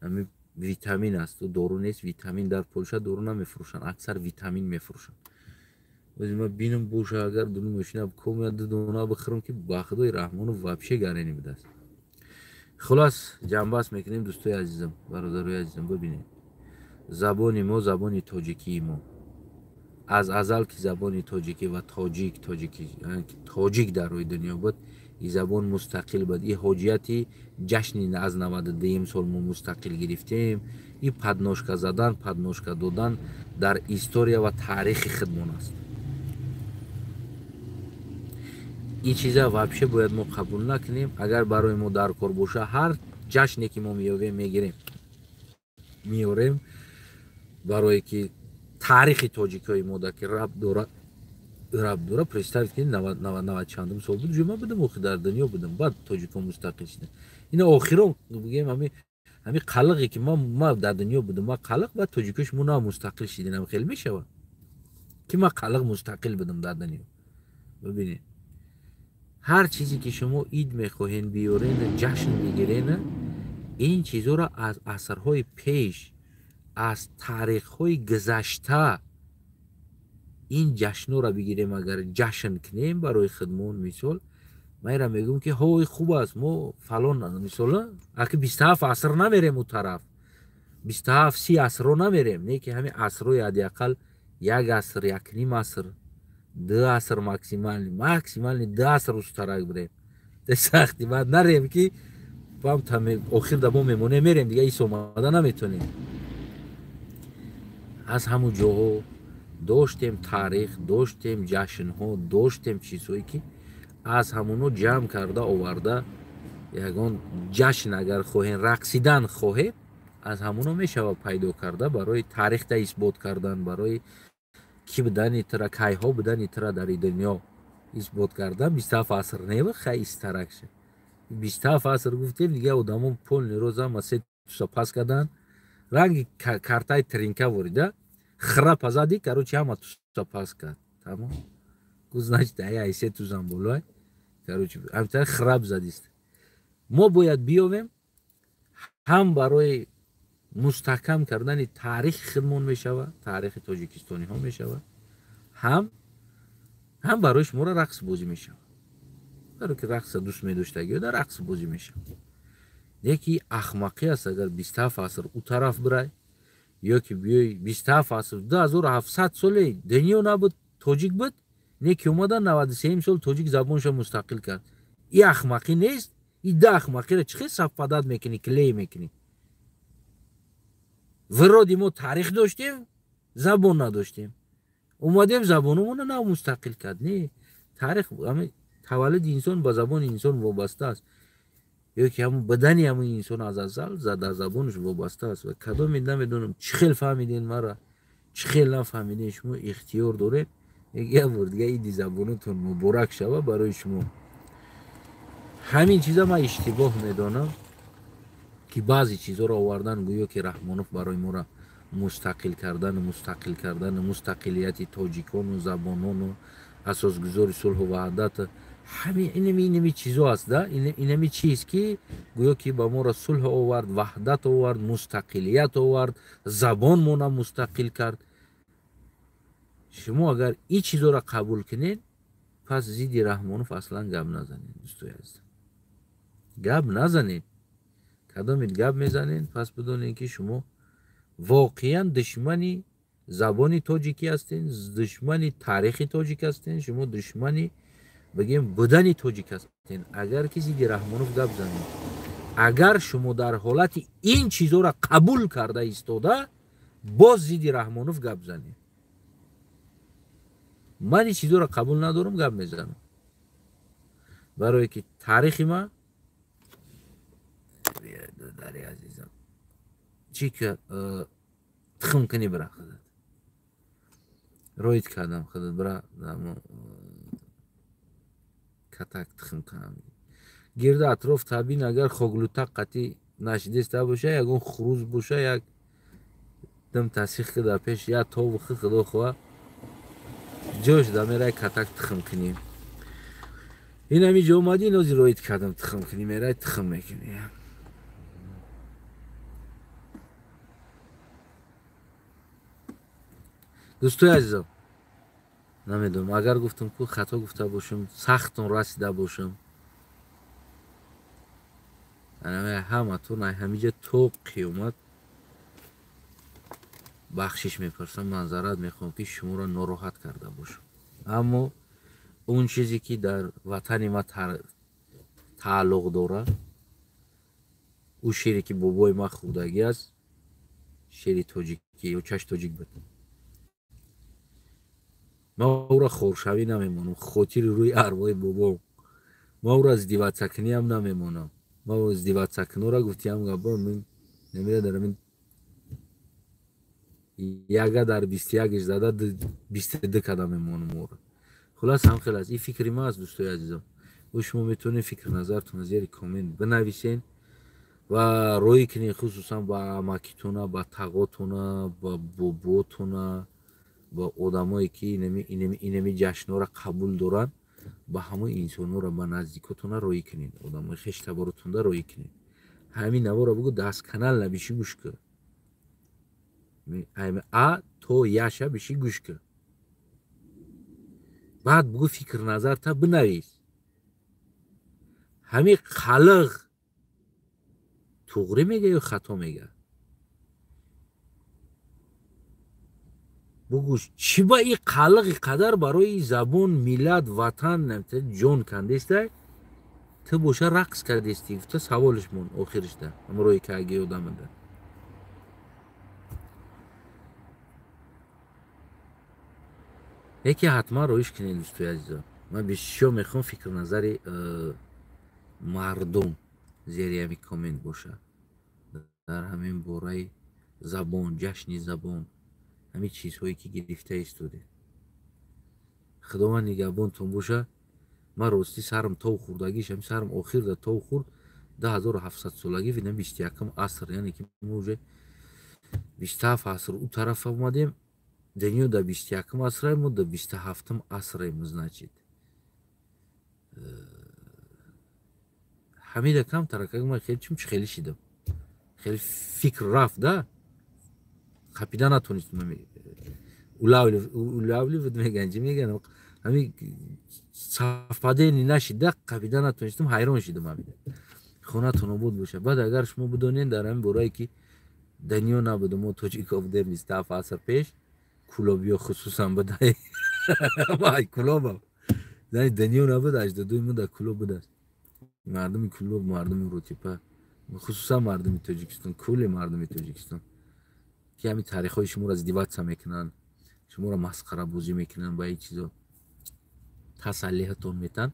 Ҳамин витамин аст, дору нест, витамин. Дар Полша дору намефурӯшанд, аксар витамин мефурӯшанд. Ози ма бинам боша, агар дуну мошина ком я ду дона бихӯрам, ки ба худои раҳмону вообще гарени будааст. Хулас ҷамъбаст мекунем, дӯстои азизам, бародарои азизам. Бибинед, забони мо, забони тоҷикии мо аз азал ки забони тоҷикӣ ва тоҷик, тоҷикӣ, тоҷик дар рӯи дунё буд, И забон мустақил буд. И ҳоҷияти ҷашни аз 92 сол мо мустақил гирифтем. И подножка задан, подножка додан дар история ва таърихи худмон аст. Ин чиза вообще бояд мо қабул накунем. Агар барои мо дар кор боша, ҳар ҷашне ки мо меёвем, мегирем, меорем, барое ки таърихи тоҷикҳои мо да ки рабт дорад, рабт дора. Представить кунед, навад чандум сол буд, ҷума будам, охи дар дунё будам, баъд тоҷикҳо мустақил шуданд. Ина охирон бигем, ҳами қалиқе ки ма дар дунё будам, ма қалиқ, баъд тоҷикҳо шумо нав мустақил шидин, хел мешавад ки ма қалиқ мустақил будам дар дунё. Бибинед, ҳар чизе ки шумо ид мехоҳен биёрен, ҷашн бигирен, ин чизҳоро аз асрҳои пеш, аз таърихҳои гузашта ин ҷашнҳоро бигирем, агар ҷашн кунем барои худмон. Мисол, ман инро мегӯям ки ҳои хуб аст, мо фалон, мисол, аки 27 аср намерем, у тараф 27-30 асрро намерем, не ки ҳамин асрҳои ҳадди ақал як аср, якним аср, 2 аср, максимални 2 аср устарак бирем. Сахти баъд нарем ки бам охир да мо мемонем, мерем, дига ис омада наметонем. Аз ҳамун ҷоҳо доштем таърих, доштем ҷашнҳо, доштем чизҳое ки аз ҳамуно ҷамъ карда оварда ягон ҷашн агар хоҳем, рақсидан хоҳем, аз ҳамуно мешавад пайдо карда барои таърихта исбот кардан, барои ки будани тра, кайҳо будани тра дар дунё исбот кардан. 27 аср нева, хай истаракша 27 аср гуфтем, дига одамон полный роз ама се туса пас кардан, ранги картаи тринка ворида храпа зади, короче, ҳама туса пас кард, тамом. Гуфт, значит, ай се тузам болой, короче, ҳамтар храп задист. Мо бояд биёвем, ҳам барои мустаҳкам кардани таърихи худмон мешавад, таърихи тоҷикистониҳо мешавад, ҳам барои шуморо рақс бозӣ мешавад. Барои ки рақса дӯст медоштагиё дар рақс бозӣ мешавад. Яки ахмақӣ аст агар 27 аср у тараф бирай, ё ки биёй 27 аср, 2700 соле дунё набуд, тоҷик буд, не ки омада 93 сол тоҷик забонша мустақил кард. И ахмақӣ нест? И да ахмақиро чӣ хел совпадат мекунӣ, клей мекунӣ? Вроде мо таърих доштем, забон надоштем, омадем забономонро нав мустақил кард. Не, таърих, таваллуди инсон ба забони инсон вобаста аст, ё ки ҳамун бадани ҳамун инсон аз азал дар забонаш вобаста аст. Ва кадоме намедонам чӣ хел фаҳмиден мара, чӣ хел нафаҳмиден, шумо ихтиёр доред. Як бор дига иди забонатон муборак шава барои шумо. Ҳамин чиза ман иштибоҳ медонам ки баъзе чизҳоро овардан, гӯё ки Раҳмонов барои моро мустақил кардану мустақил кардану мустақилияти тоҷикону забонону асосгузори сулҳу ваҳдат, ҳамин инами чизо аст, да инами чиз ки гӯё ки ба моро сулҳ овард, ваҳдат овард, мустақилият овард, забонмона мустақил кард. Шумо агар ин чизоро қабул кунед, пас зидди Раҳмонов аслан гап назанед, дӯстои азизам, гап назанед. Кадомед гап мезанед, пас бидонед ки шумо воқеан душмани забони тоҷикӣ ҳастед, душмани таърихи тоҷик ҳастед, шумо душмани бигем будани тоҷик ҳастед. Агар ки зидди Раҳмонов гап занед, агар шумо дар ҳолати ин чизоро қабул карда истода боз зидди Раҳмонов гап занед, ман ин чизоро қабул надорам, гап мезанам, барое ки таърихи ман дари азизам чӣ ки тухм кунӣ бира худат роид кардам, худат бира катак тухм кунам. Гирда атроф табин, агар хоглутақ қатӣ нашидеста боша, ягон хуруз боша, як дам тасиқ ки дар пеш як тобу хи, худо хоҳа ҷош да мерай катак тухм кунӣ. Ин ҳами ҷо омадӣ, нози роид кардам тухм кунӣ, мерай тухм мекунӣ. Дӯстои азизам, намедонам, агар гуфтам ку хато гуфта бошам, сахтон расида бошам, ҳаматон ҳамиҷа то қиёмат бахшиш мепурсам, манзарат мехоҳам ки шуморо нороҳат карда бошам. Аммо он чизе ки дар ватани ма тааллуқ дорад. Ӯ шире ки бобои ман хӯрдагӣ аст, шери тоҷикӣ ё чаш тоҷик буд. Ман ӯро хоршавӣ намемонам, хотири рӯи арвои бобом. Ман ӯро издиватсакуниам намемонам. Ман издиватсакунора гуфтиам гапо намедарам, яга дар 21 зада 22 када мемонам ӯро. Хулас ҳам хел аст. Ин фикри ман аст, дӯстои азизам. Ӯ шумо метавонед фикр назартон зери коммент бинависен ва рӯй кунед, хусусан ба амакитона, ба тағотона, ба боботона, ба одамое ки инами ҷашнҳоро қабул доранд, ба ҳамаи инсонҳоро, ба наздикотона рӯй кунед, одамои хештаборотонда рӯй кунед. Ҳамин наворо бугӯ даст канал набиши гӯш кун, а то яша биши гӯш кун, баъд бугӯ фикр назарта бинавис. Ҳамин қалиқ туғрӣ мега ё хато мега? Бугӯ чӣ ба ин қалиқи қадар барои забон, миллат, ватан ҷон кандестай, ту боша рақс кардести? Гуфта саволиш мон охиришда ҳамроҳи каги одамада. Яке ҳатман роиш кунед, дӯстои азизон. Ман бисёр мехоҳам фикр назари мардум зери ҳамин коммент бошад дар ҳамин бораи забон, ҷашни забон, ҳамин чизҳое ки гирифта истодед. Худованд нигаҳбонтон бошад. Ман ростӣ сарам тов хӯрдагиш, ҳамин сарам охирда тов хӯрд. 2700 солагӣ вина 21 аср, яъне ки мо уже 27 аср ӯ тараф омадем. Дунё дар 21 асре, мо дар 27 асрем, значит. Ҳамида кам таракак ман хеле чим хеле шидам. Хеле фикр рафт, да? Қапида натонистам. Улавливать меган, чӣ меган? Ҳами совпадение нашид, да? Қапида натонистам, ҳайрон шидам ҳамида. Хонатон обод бошад. Баъд агар шумо бидонед дар ҳамин борае ки дунё набуд, мо тоҷико будем 27 аср пеш, кулобиё хусусан будай. Май кулобам. Яъне дунё набуд, аҷдодои мо дар кулоб будааст. Мардуми кулоб, мардуми рӯтипа, хусусан мардуми Тоҷикистон, кулли мардуми Тоҷикистон ки ҳамин таърихҳои шуморо издиватса мекунанд, шуморо масхарабозӣ мекунанд, ба ин чизо тасаллиҳатон метан.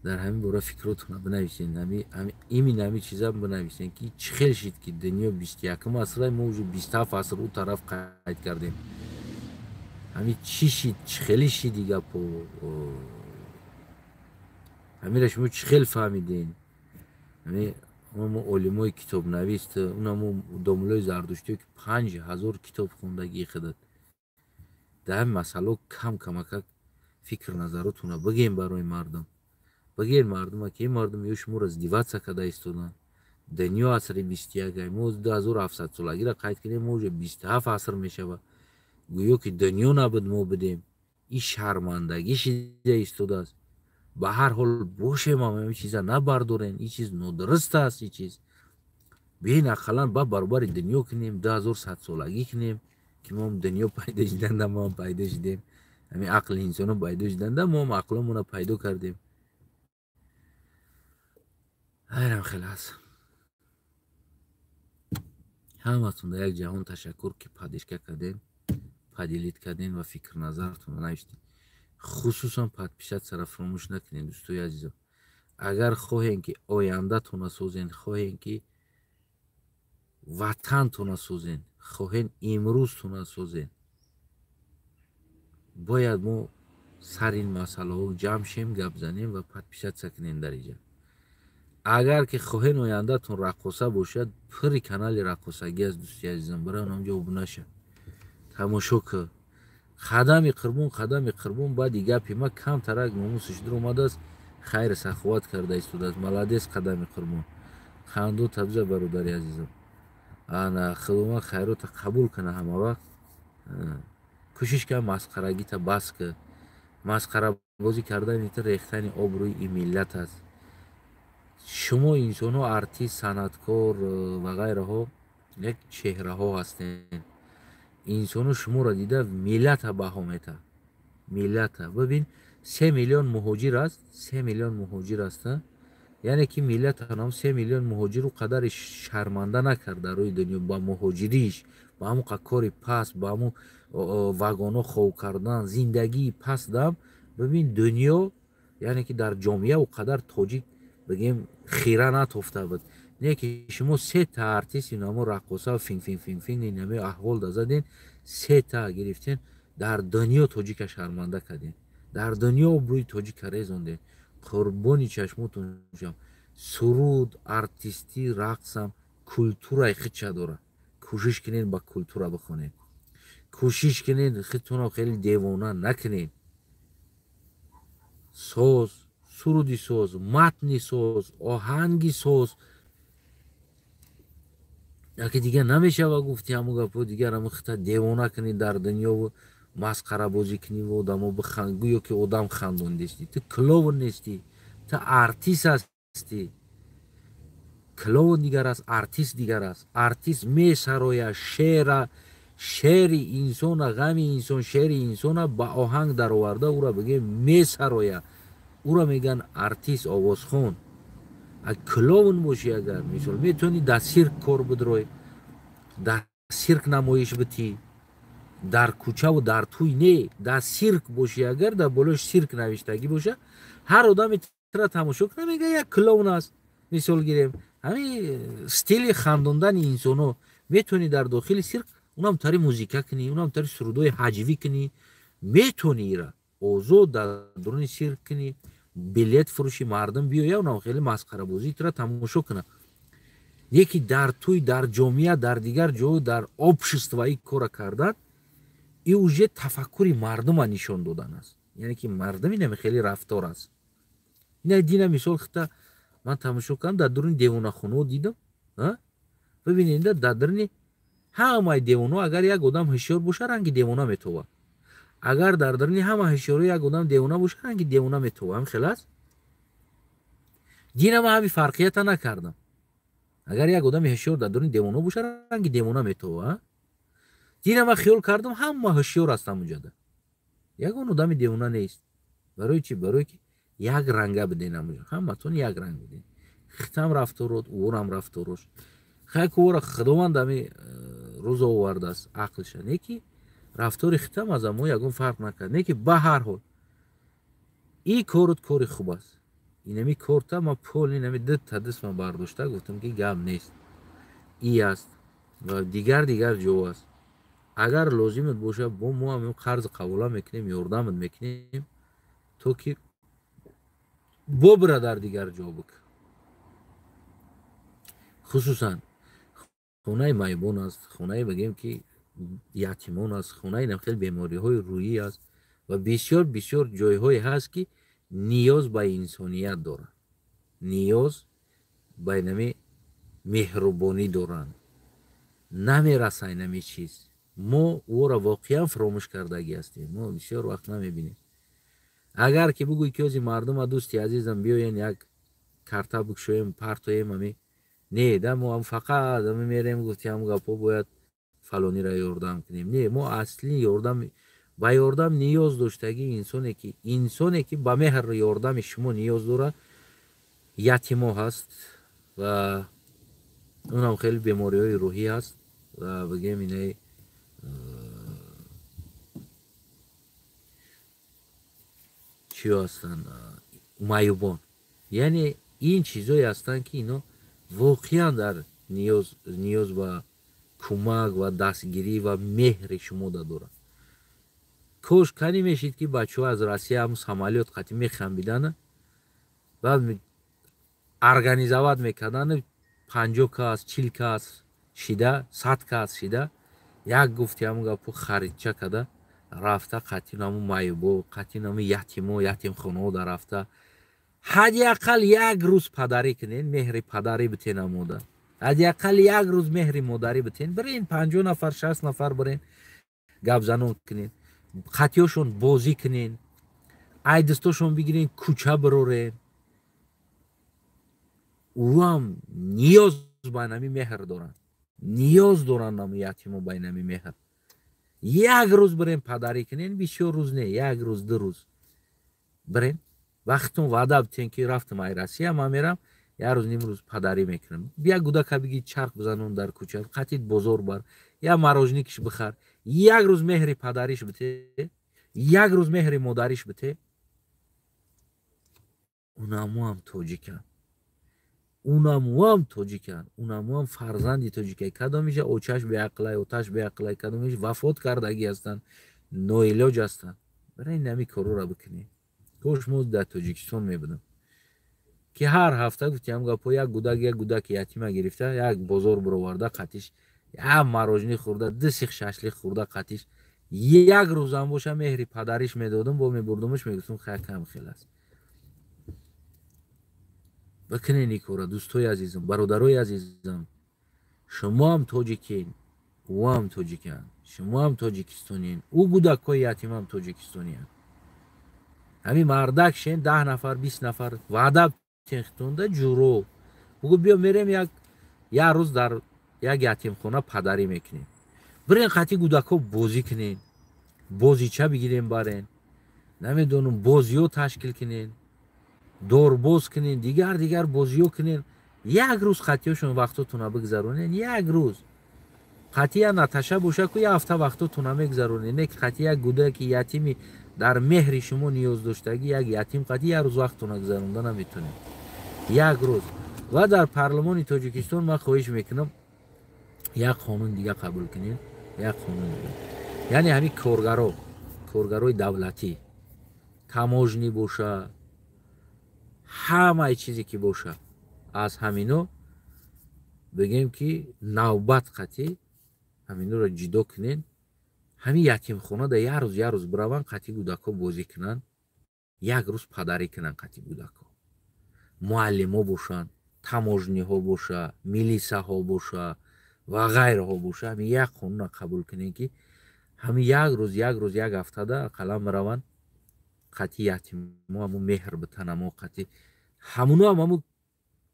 Дар ҳамин бора фикротонро бинависед, имин ҳамин чиза бинависед ки чӣ хел шид ки дунё 21 асра, мо уже 27 аср ӯ тараф қайд кардем. Ҳамин чӣ шид, чӣ хели шид и гапо? Ҳаминро шумо чӣ хел фаҳмиден? Ҳамин мо олимои китобнавис, унамо домулои зардуштиё ки 5000 китоб хондагии худат. Дар ҳамин масъало кам камакак фикр назаротонро бигем барои мардум. Бигем мардума ки ин мардум ё шуморо издиватса карда истоданд. Дунё асри 21, мо 2700 солагиро қайд кунем, мо уже 27 аср мешавад. Гӯё ки дунё набуд, мо будем. Ин шармандагӣ шида истодааст. Ба ҳар ҳол бошем, ҳам ин чиза набардорен, ин чиз нодуруст аст, ин чиз. Биёин ақаллан ба баробари дунё кунем, 2100 солагӣ кунем, ки мо дунё пайдо шиданда, мо ҳам пайдо шидем. Ҳамин ақли инсоно пайдо шиданда, мо ҳам ақломонро пайдо кардем. Хайрам хел аст. Ҳаматон дар як ҷаҳон ташаккур ки падишка кардем, поделить кардем ва фикр назартонро навиштем. Хусусан подписатсияро фаромӯш накунед, дӯстои азизам. Агар хоҳем ки ояндатонро созен, хоҳем ки ватантонро созен, хоҳем имрӯзтонро созен, бояд мо сар ин масъалаҳо ҷамъ шем, гап занем ва подписатсия кунем дар инҷа. Агар ки хоҳем ояндатон раққоса бошад, пури канали раққосагӣ аст, дӯсти азизам. Барои онҷо обуна шав, тамошо кун. Қадами қурбон, қадами қурбон. Баъди гапи ма камтарак номусиш дур омадааст, хайр саховат карда истодааст. Молодец, қадами қурбон. Ханду табза, бародари азизам. Ана Худованд хайрота қабул кана ҳама вақт. Кӯшиш кан масхарагита бас кун. Масхарабозӣ кардани та рехтани обрӯи ин миллат аст. Шумо инсонҳо артист, санъаткор ва ғайраҳо як чеҳраҳо ҳастед. Инсонҳо шуморо дида миллата баҳо метаҳад. Миллата. Бибин, 3 миллион муҳоҷир аст, 3 миллион муҳоҷир аст. Яъне ки миллат ҳанам 3 миллион муҳоҷиру қадари шарманда накард дар рӯи дунё ба муҳоҷириш, ба ҳамун кори паст, ба ҳамун вагоно хов кардан, зиндагии паст дам. Бибин, дунё, яъне ки дар ҷомеа у қадар тоҷик бигем хира натофта буд. Не ки шумо сета артист, инамо раққоса, фин фин фин фин, инаме аҳвол да заден, сета гирифтен, дар дунё тоҷика шарманда кардем, дар дунё обрӯи тоҷика резондем. Қурбони чашмотон шам. Суруд, артистӣ, рақсам культураи худша дорад. Кӯшиш кунед, ба культура бихонед, кӯшиш кунед, худтонро хеле девона накунед. Соз, суруди соз, матни соз, оҳанги соз, яке дигар намешава гуфти ҳамун гапо. Дигар ҳамун хита девона кунед дар дунёву масхарабозӣ кунӣ ва одамо биханд, гӯё ки одам хандондестӣ. Ту клоун нестӣ, ту артист ҳастӣ. Клоун дигар аст, артист дигар аст. Артист месарояд шеъра, шеъри инсона, ғами инсон, шеъри инсона ба оҳанг дароварда, ӯра бигем месарояд, ӯра мегӯянд артист, овозхон. А клоун бошӣ агар, мисол, метавонӣ дар сирк кор бидрой, дар сирк намоиш битӣ, дар кӯчаву дар тӯй не, дар сирк бошӣ агар, дар болош сирк навиштагӣ боша, ҳар одаме тра тамошо кунад, мега як клоун аст. Мисол гирем, ҳамин стили хандондани инсоно метавонӣ дар дохили сирк унам тари музика кунӣ, унам тари сурудҳои ҳаҷвӣ кунӣ, метавонӣ ира озод дар дуруни сирк кунӣ, билет фурӯши, мардум биёя, унам хеле масхарабозӣ тра тамошо кунад. Яки дар тӯй, дар ҷомеа, дар дигар ҷо, дар общество ин кора кардан, и уже тафаккури мардума нишон додан аст. Яъне ки мардум инаме хеле рафтор аст. Ина дина мисол хита ман тамошо кардам, дар дуруни девонахонао дидам. Бибинед, дар дуруни ҳамаи девоно агар як одам ҳушёр боша, ранги девона метова. Агар дар даруни ҳама ҳушёро як одам девона боша, ранги девона метова. Ҳам хел аст. Дина ман ҳами фарқията накардам. Агар як одами ҳушёр дар дуруни девона боша, ранги девона метова. Дина ман хиёл кардам, ҳама ҳушёр ҳастам унҷода, ягон одами девона нест. Барои чӣ? Барое ки як ранга биден, ҳамуҷо ҳаматон як ранг биден. Хитам рафторот, ӯрам рафторош. Хайк, ӯра Худованд ами рӯз овардааст ақлша, не ки рафтори хитам аз амо ягон фарқ накард, не ки ба ҳар ҳол и корут кори хуб аст. Инами корта ма пол, инами дта даст ма бардошта гуфтам ки гап нест, и аст ва дигар дигар ҷо аст. Агар лозимат боша, бо мо ҳам қарз қабула мекунем, ёрдамат мекунем, то ки бобира дар дигар ҷо бик. Хусусан хонаи майбон аст, хонаи бигем ки ятимон аст, хонаи хеле бемориҳои рӯҳӣ аст ва бисёр бисёр ҷойҳое ҳаст, ки ниёз ба инсоният доранд, ниёз ба инами меҳрубонӣ доранд. Намераса инами чиз. Мо ӯро воқеан фаромӯш кардагӣ ҳастем, мо бисёр вақт намебинем. Агар ки бугӯй ки ози мардума, дӯсти азизам, биёен, як карта бикушоем, партоем, ами не да, мо фақат ами мерем, гуфти ҳам гапҳо, бояд фалонира ёрдам кунем. Не, мо асли ёрдам, ба ёрдам ниёз доштагӣ инсоне ки ба меҳр ёрдами шумо ниёз дорад, ятимо ҳаст ва унам хеле бемориҳои рӯҳӣ ҳаст ва бигем инаи чиё ҳастанд, маъюбон. Яъне ин чизое ҳастанд, ки ино воқеан дар ниёз ба кӯмак ва дастгирӣ ва меҳри шумо доранд. Кош канӣ мешид, ки бачаҳо аз Россия ҳам самолёт қатӣ мехамбидана, баъд организовать мекарданд, 50 кас, 40 кас шида, 100 кас шида, як гуфти ҳамун гапу харидча када рафта, қатӣ наму маъюбо, қатӣ наму ятимо, ятимхонаҳо да рафта, ҳадди ақал як рӯз падарӣ кунен, меҳри падарӣ битен амода, ҳадди ақал як рӯз меҳри модарӣ битен. Бирен, 50 нафар, 60 нафар бирен, гапзанон кунен, қатиёшон бозӣ кунен, ай дастошон бигирен, кӯча бирорен. Ӯам ниёз ба нами меҳр доранд, ниёз доранд наму ятимо ба нами меҳр. Як рӯз бирен, падарӣ кунен, бисёр рӯз не, як рӯз, 2 рӯз бирен, вақтон ваъда битен, ки рафтам ай Россия, ман мерам. Як рӯз, ним рӯз падарӣ мекунам. Як гудака биги, чарх бизанон дар кӯча, қатит бозор бар, як мороженое-киш бихар. Як рӯз меҳри падариш бите, як рӯз меҳри модариш бите. Унамуам тоҷиканд, унамуам тоҷиканд, унамуам фарзанди тоҷикай. Кадомиша очаш беақлай, оташ беақлай, кадомиш вафот кардагӣ ҳастанд, ноилоҷ ҳастанд. Барои нами корора бикунем. Кош мо дар Тоҷикистон мебудам, ки ҳар ҳафта, гуфтиам гапо, як гудак, як гудаки ятима гирифта, як бозор бироварда, қатиш як мороженое хӯрда, ду сих шашлик хӯрда, қатиш як рӯзам боша меҳри падариш медодум, бо мебурдумаш, мегуфтум, хай, кам хел аст. Бикунен ин кора, дӯстои азизам, бародарои азизам. Шумоам тоҷикен, ӯам тоҷиканд, шумоам тоҷикистонien, ӯ гудакҳои ятимам тоҷикистониянд. Ҳамин мардак шен, 10 нафар, 20 нафар ваъда техтонда ҷуро бугӯ, биё мерем, як рӯз дар як ятимхона падарӣ мекунем. Бирен, қатъи гудакҳо бозӣ кунен, бозича бигирем, барен, намедонам, бозиё ташкил кунен, дорбоз кунен, дигар дигар бозиё кунен. Як рӯз қатъиёшон вақтотона бигзаронен. Як рӯз қатъи я Наташа боша ку, як ҳафта вақтотона мегзаронен. Не ки қатъи як гудаки ятими дар меҳри шумо ниёз доштагӣ, як ятим қатъи як рӯз вақтона гузаронда наметонем. Як рӯз. Ва дар парлумони Тоҷикистон ман хоҳиш мекунам, як қонун дига қабул кунем, як қонун дига. Яъне ҳамин коргаро, коргарои давлатӣ, таможня боша, ҳамаи чизе ки боша, аз ҳамино бигем, ки навбат қатъи ҳаминора ҷудо кунен. Ҳамин ятимхона да як рӯз, як рӯз бираванд, қатъи гудакҳо бозӣ кунанд, як рӯз падарӣ кунанд қатъи гудакҳо. Муаллимо бошанд, таможня ҳо боша, милисаҳо боша ва ғайраҳо боша, ҳамин як қонуна қабул кунем, ки ҳамин як рӯз, як рӯз, як ҳафтада ақаллан бираванд, қатъи ятимо ҳамун меҳр битанамо, қатъи ҳамуно ҳам ҳамун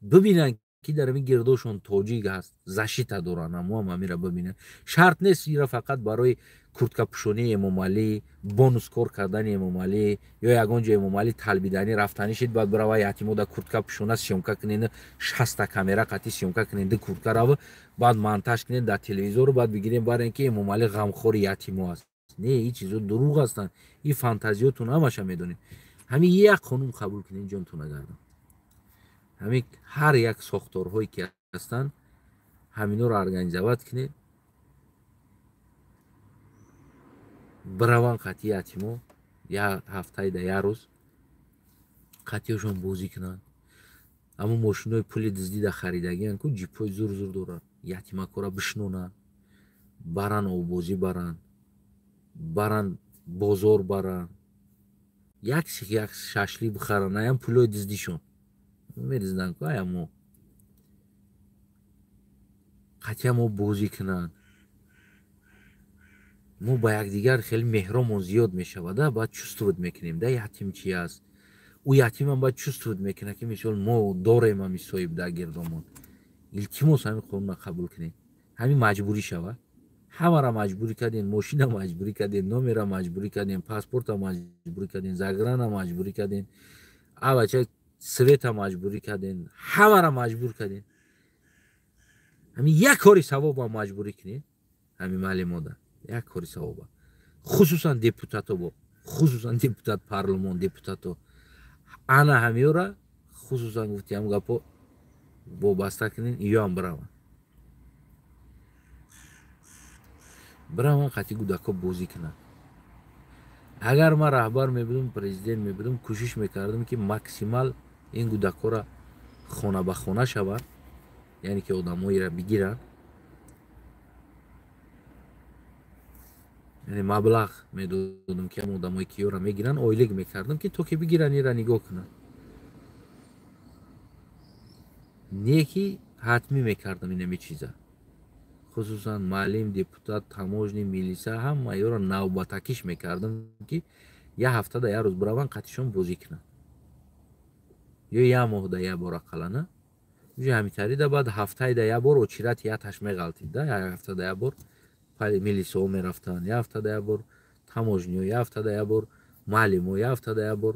бибинанд, ки дар ҳамин гирдошон тоҷик ҳаст, защита доранд. Ҳамуам ҳамира бибинанд. Шарт нест ира фақат барои курткапӯшонии Эмомалӣ, бонус кор кардани Эмомалӣ ё ягон ҷо Эмомалӣ талбиданӣ рафтанӣ шид, баъд бирава ятимо да куртка пӯшона, съёмка кунен, 60-та камера қатъи съёмка кунен, ду куртка рава, баъд монтаж кунен дар телевизору, баъд бигирем, барен, ки Эмомалӣ ғамхори ятимо аст. Не, ин чизо дурӯғ ҳастанд, ин фантазиётон ҳамаша медонед. Ҳамин як қонун қабул кунен, ҷонтона гардам. Ҳамин ҳар як сохторҳое ки ҳастанд, ҳаминҳоро организовать кунед, бираванд қатъи ятимо як ҳафтаида як рӯз қатъиёшон бозӣ кунанд. Ҳамун мошинои пули дуздида харидагиан ку, ҷипҳои зур зур доранд, ятимакора бишнонанд, баранд, оббозӣ баранд, баранд, бозор баранд, як сих, як шашлик бихаранд, аям пулои дуздишон меризданд ку, аямо қатъия мо бозӣ кунанд. Мо ба якдигар хеле меҳромон зиёд мешавад, баъд чувствовать мекунем да, ятим чи аст. Ӯ ятимам баъд чувствовать мекунад, ки мисол мо дорем ҳами соҳиб дар гирдомон. Илтимос, ҳамин қонуна қабул кунем, ҳамин маҷбурӣ шавад. Ҳамара маҷбурӣ кардем, мошина маҷбурӣ кардем, номера маҷбурӣ кардем, паспорта маҷбурӣ кардем, загран а маҷбурӣ кардем, авача свет а маҷбурӣ кардем, ҳамара маҷбур кардем. Ҳамин як кори савобам маҷбурӣ кунем ҳамин маълимота, як кори савоба. Хусусан депутато, бо хусусан депутат, парлумон депутато, ана ҳамиёра хусусан гуфтиам гапо вобаста кунен, иёам бираванд, қатъи гудакҳо бозӣ кунанд. Агар ман раҳбар мебудам, президент мебудам, кӯшиш мекардам, ки максимал ин гудакҳоро хона ба хона шаванд, яъне ки одамоеро бигиранд, яъне маблағ медодам, ки ҳам одамое ки ёра мегиранд, ойлик мекардам, ки то ки бигиранд, ира нигоҳ кунанд. Не ки ҳатмӣ мекардам инами чиза. Хусусан маълим, депутат, таможня, милиса, ҳама ёро навбатакиш мекардам, ки як ҳафтада як рӯз бираванд, қатишон бозӣ кунанд, ё як моҳда як бор ақаллана. Уже ҳамитарида баъд ҳафтаида як бор очирати яташ меғалтид да, як ҳафтада як бор милисаҳо мерафтанд, як ҳафтада як бор таможня, як ҳафтада як бор маълимо, як ҳафтада як бор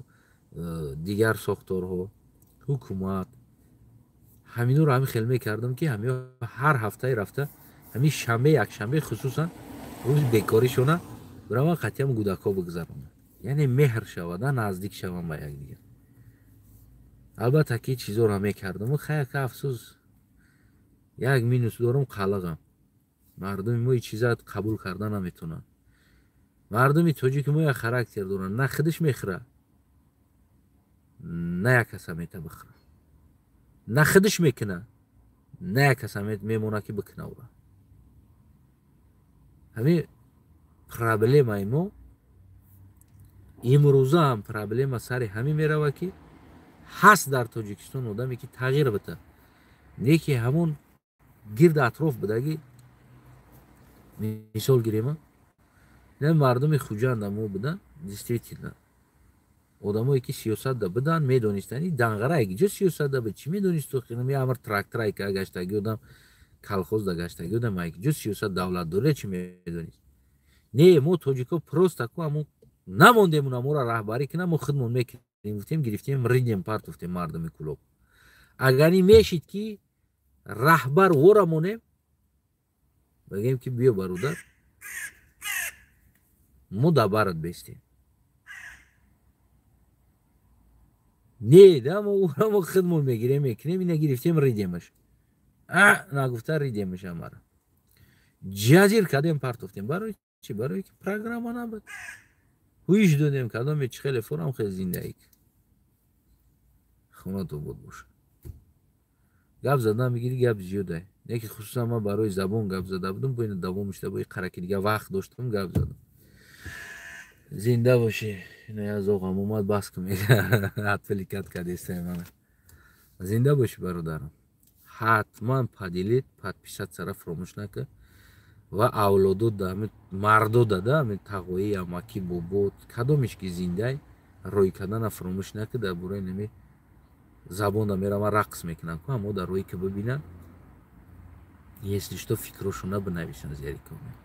дигар сохторҳо, ҳукумат. Ҳаминро ҳамин хел мекардам, ки ҳамин ҳар ҳафтаи рафта, ҳамин шанбе, якшанбе, хусусан рӯзи бекоришона бираван, қатъиам гудакҳо бигзаронанд, яъне меҳр шавада, наздик шаванд ба якдигар. Албатта, ки чизоро мекардам. Хаяка, афсӯс, як минус дорам, қалағам. Мардуми мо чиза қабул карда наметонанд. Мардуми тоҷики мо як характер доранд: на худаш мехӯра, на як каса мета бихӯра, на худаш мекуна, на як каса мемона, ки бикуна ура. Ҳамин проблемаи мо имрӯза ҳам проблема сари ҳамин мерава, ки ҳаст дар Тоҷикистон одаме, ки тағйир бита, не ки ҳамон гирд атроф будагӣ. Мисол гирема, мардуми Хуҷанда мо будан, действительно одамое, ки сиёсатда буданд, медонистанд. Данғара ҷо сиёсатда буд, чӣ медонисту? Амр тракторай ка гаштаги одам, колхозда гаштаги одам, ҷо сиёсат, давлатдория чӣ медонист? Не, мо тоҷико просто ку ҳамун намондем, унаморо раҳбарӣ кунам, мо худмон мекунем, гуфтем, гирифтем, ридем, партофтем. Мардуми Кулоб агар ин мешид, ки раҳбар вора монем, бигем, ки биё, бародар, мо дар барат бестем. Не да, мо ура мо худмон мегирем, мекунем. Ина гирифтем, ридемаш, а нагуфта ридемаш, амара ҷазир кардем, партофтем. Барои чӣ? Барое ки программа набуд. Ҳуиш додем, кадоме чи хеле форам, хеле зиндаӣ, хонато буд боша. Гап задан мегири, гап зиёда, не ки хусусан ман барои забон гап зада будам, бо ина давом шуда, бо қараки дига вақт доштам, гап задам. Зинда бошӣ. Ина як зоғам омад, бас ку, отвлекать кардестай мана. Зинда бошӣ, бародарам. Ҳатман поделить, подписаться фаромӯш накун ва авлодо да, мардо дада, ами тағои, амаки, бобо, кадомеш ки зиндай, рӯй кардана фаромӯш накун. Дар бораи нами забонда мераван, рақс мекунанд ку, ҳамо дар рӯи ки бибинанд, если что, фикрошона бинависанд зери коммент.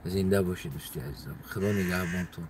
Зинда бошед, дӯсти азизам, Худо нигаҳбонтон.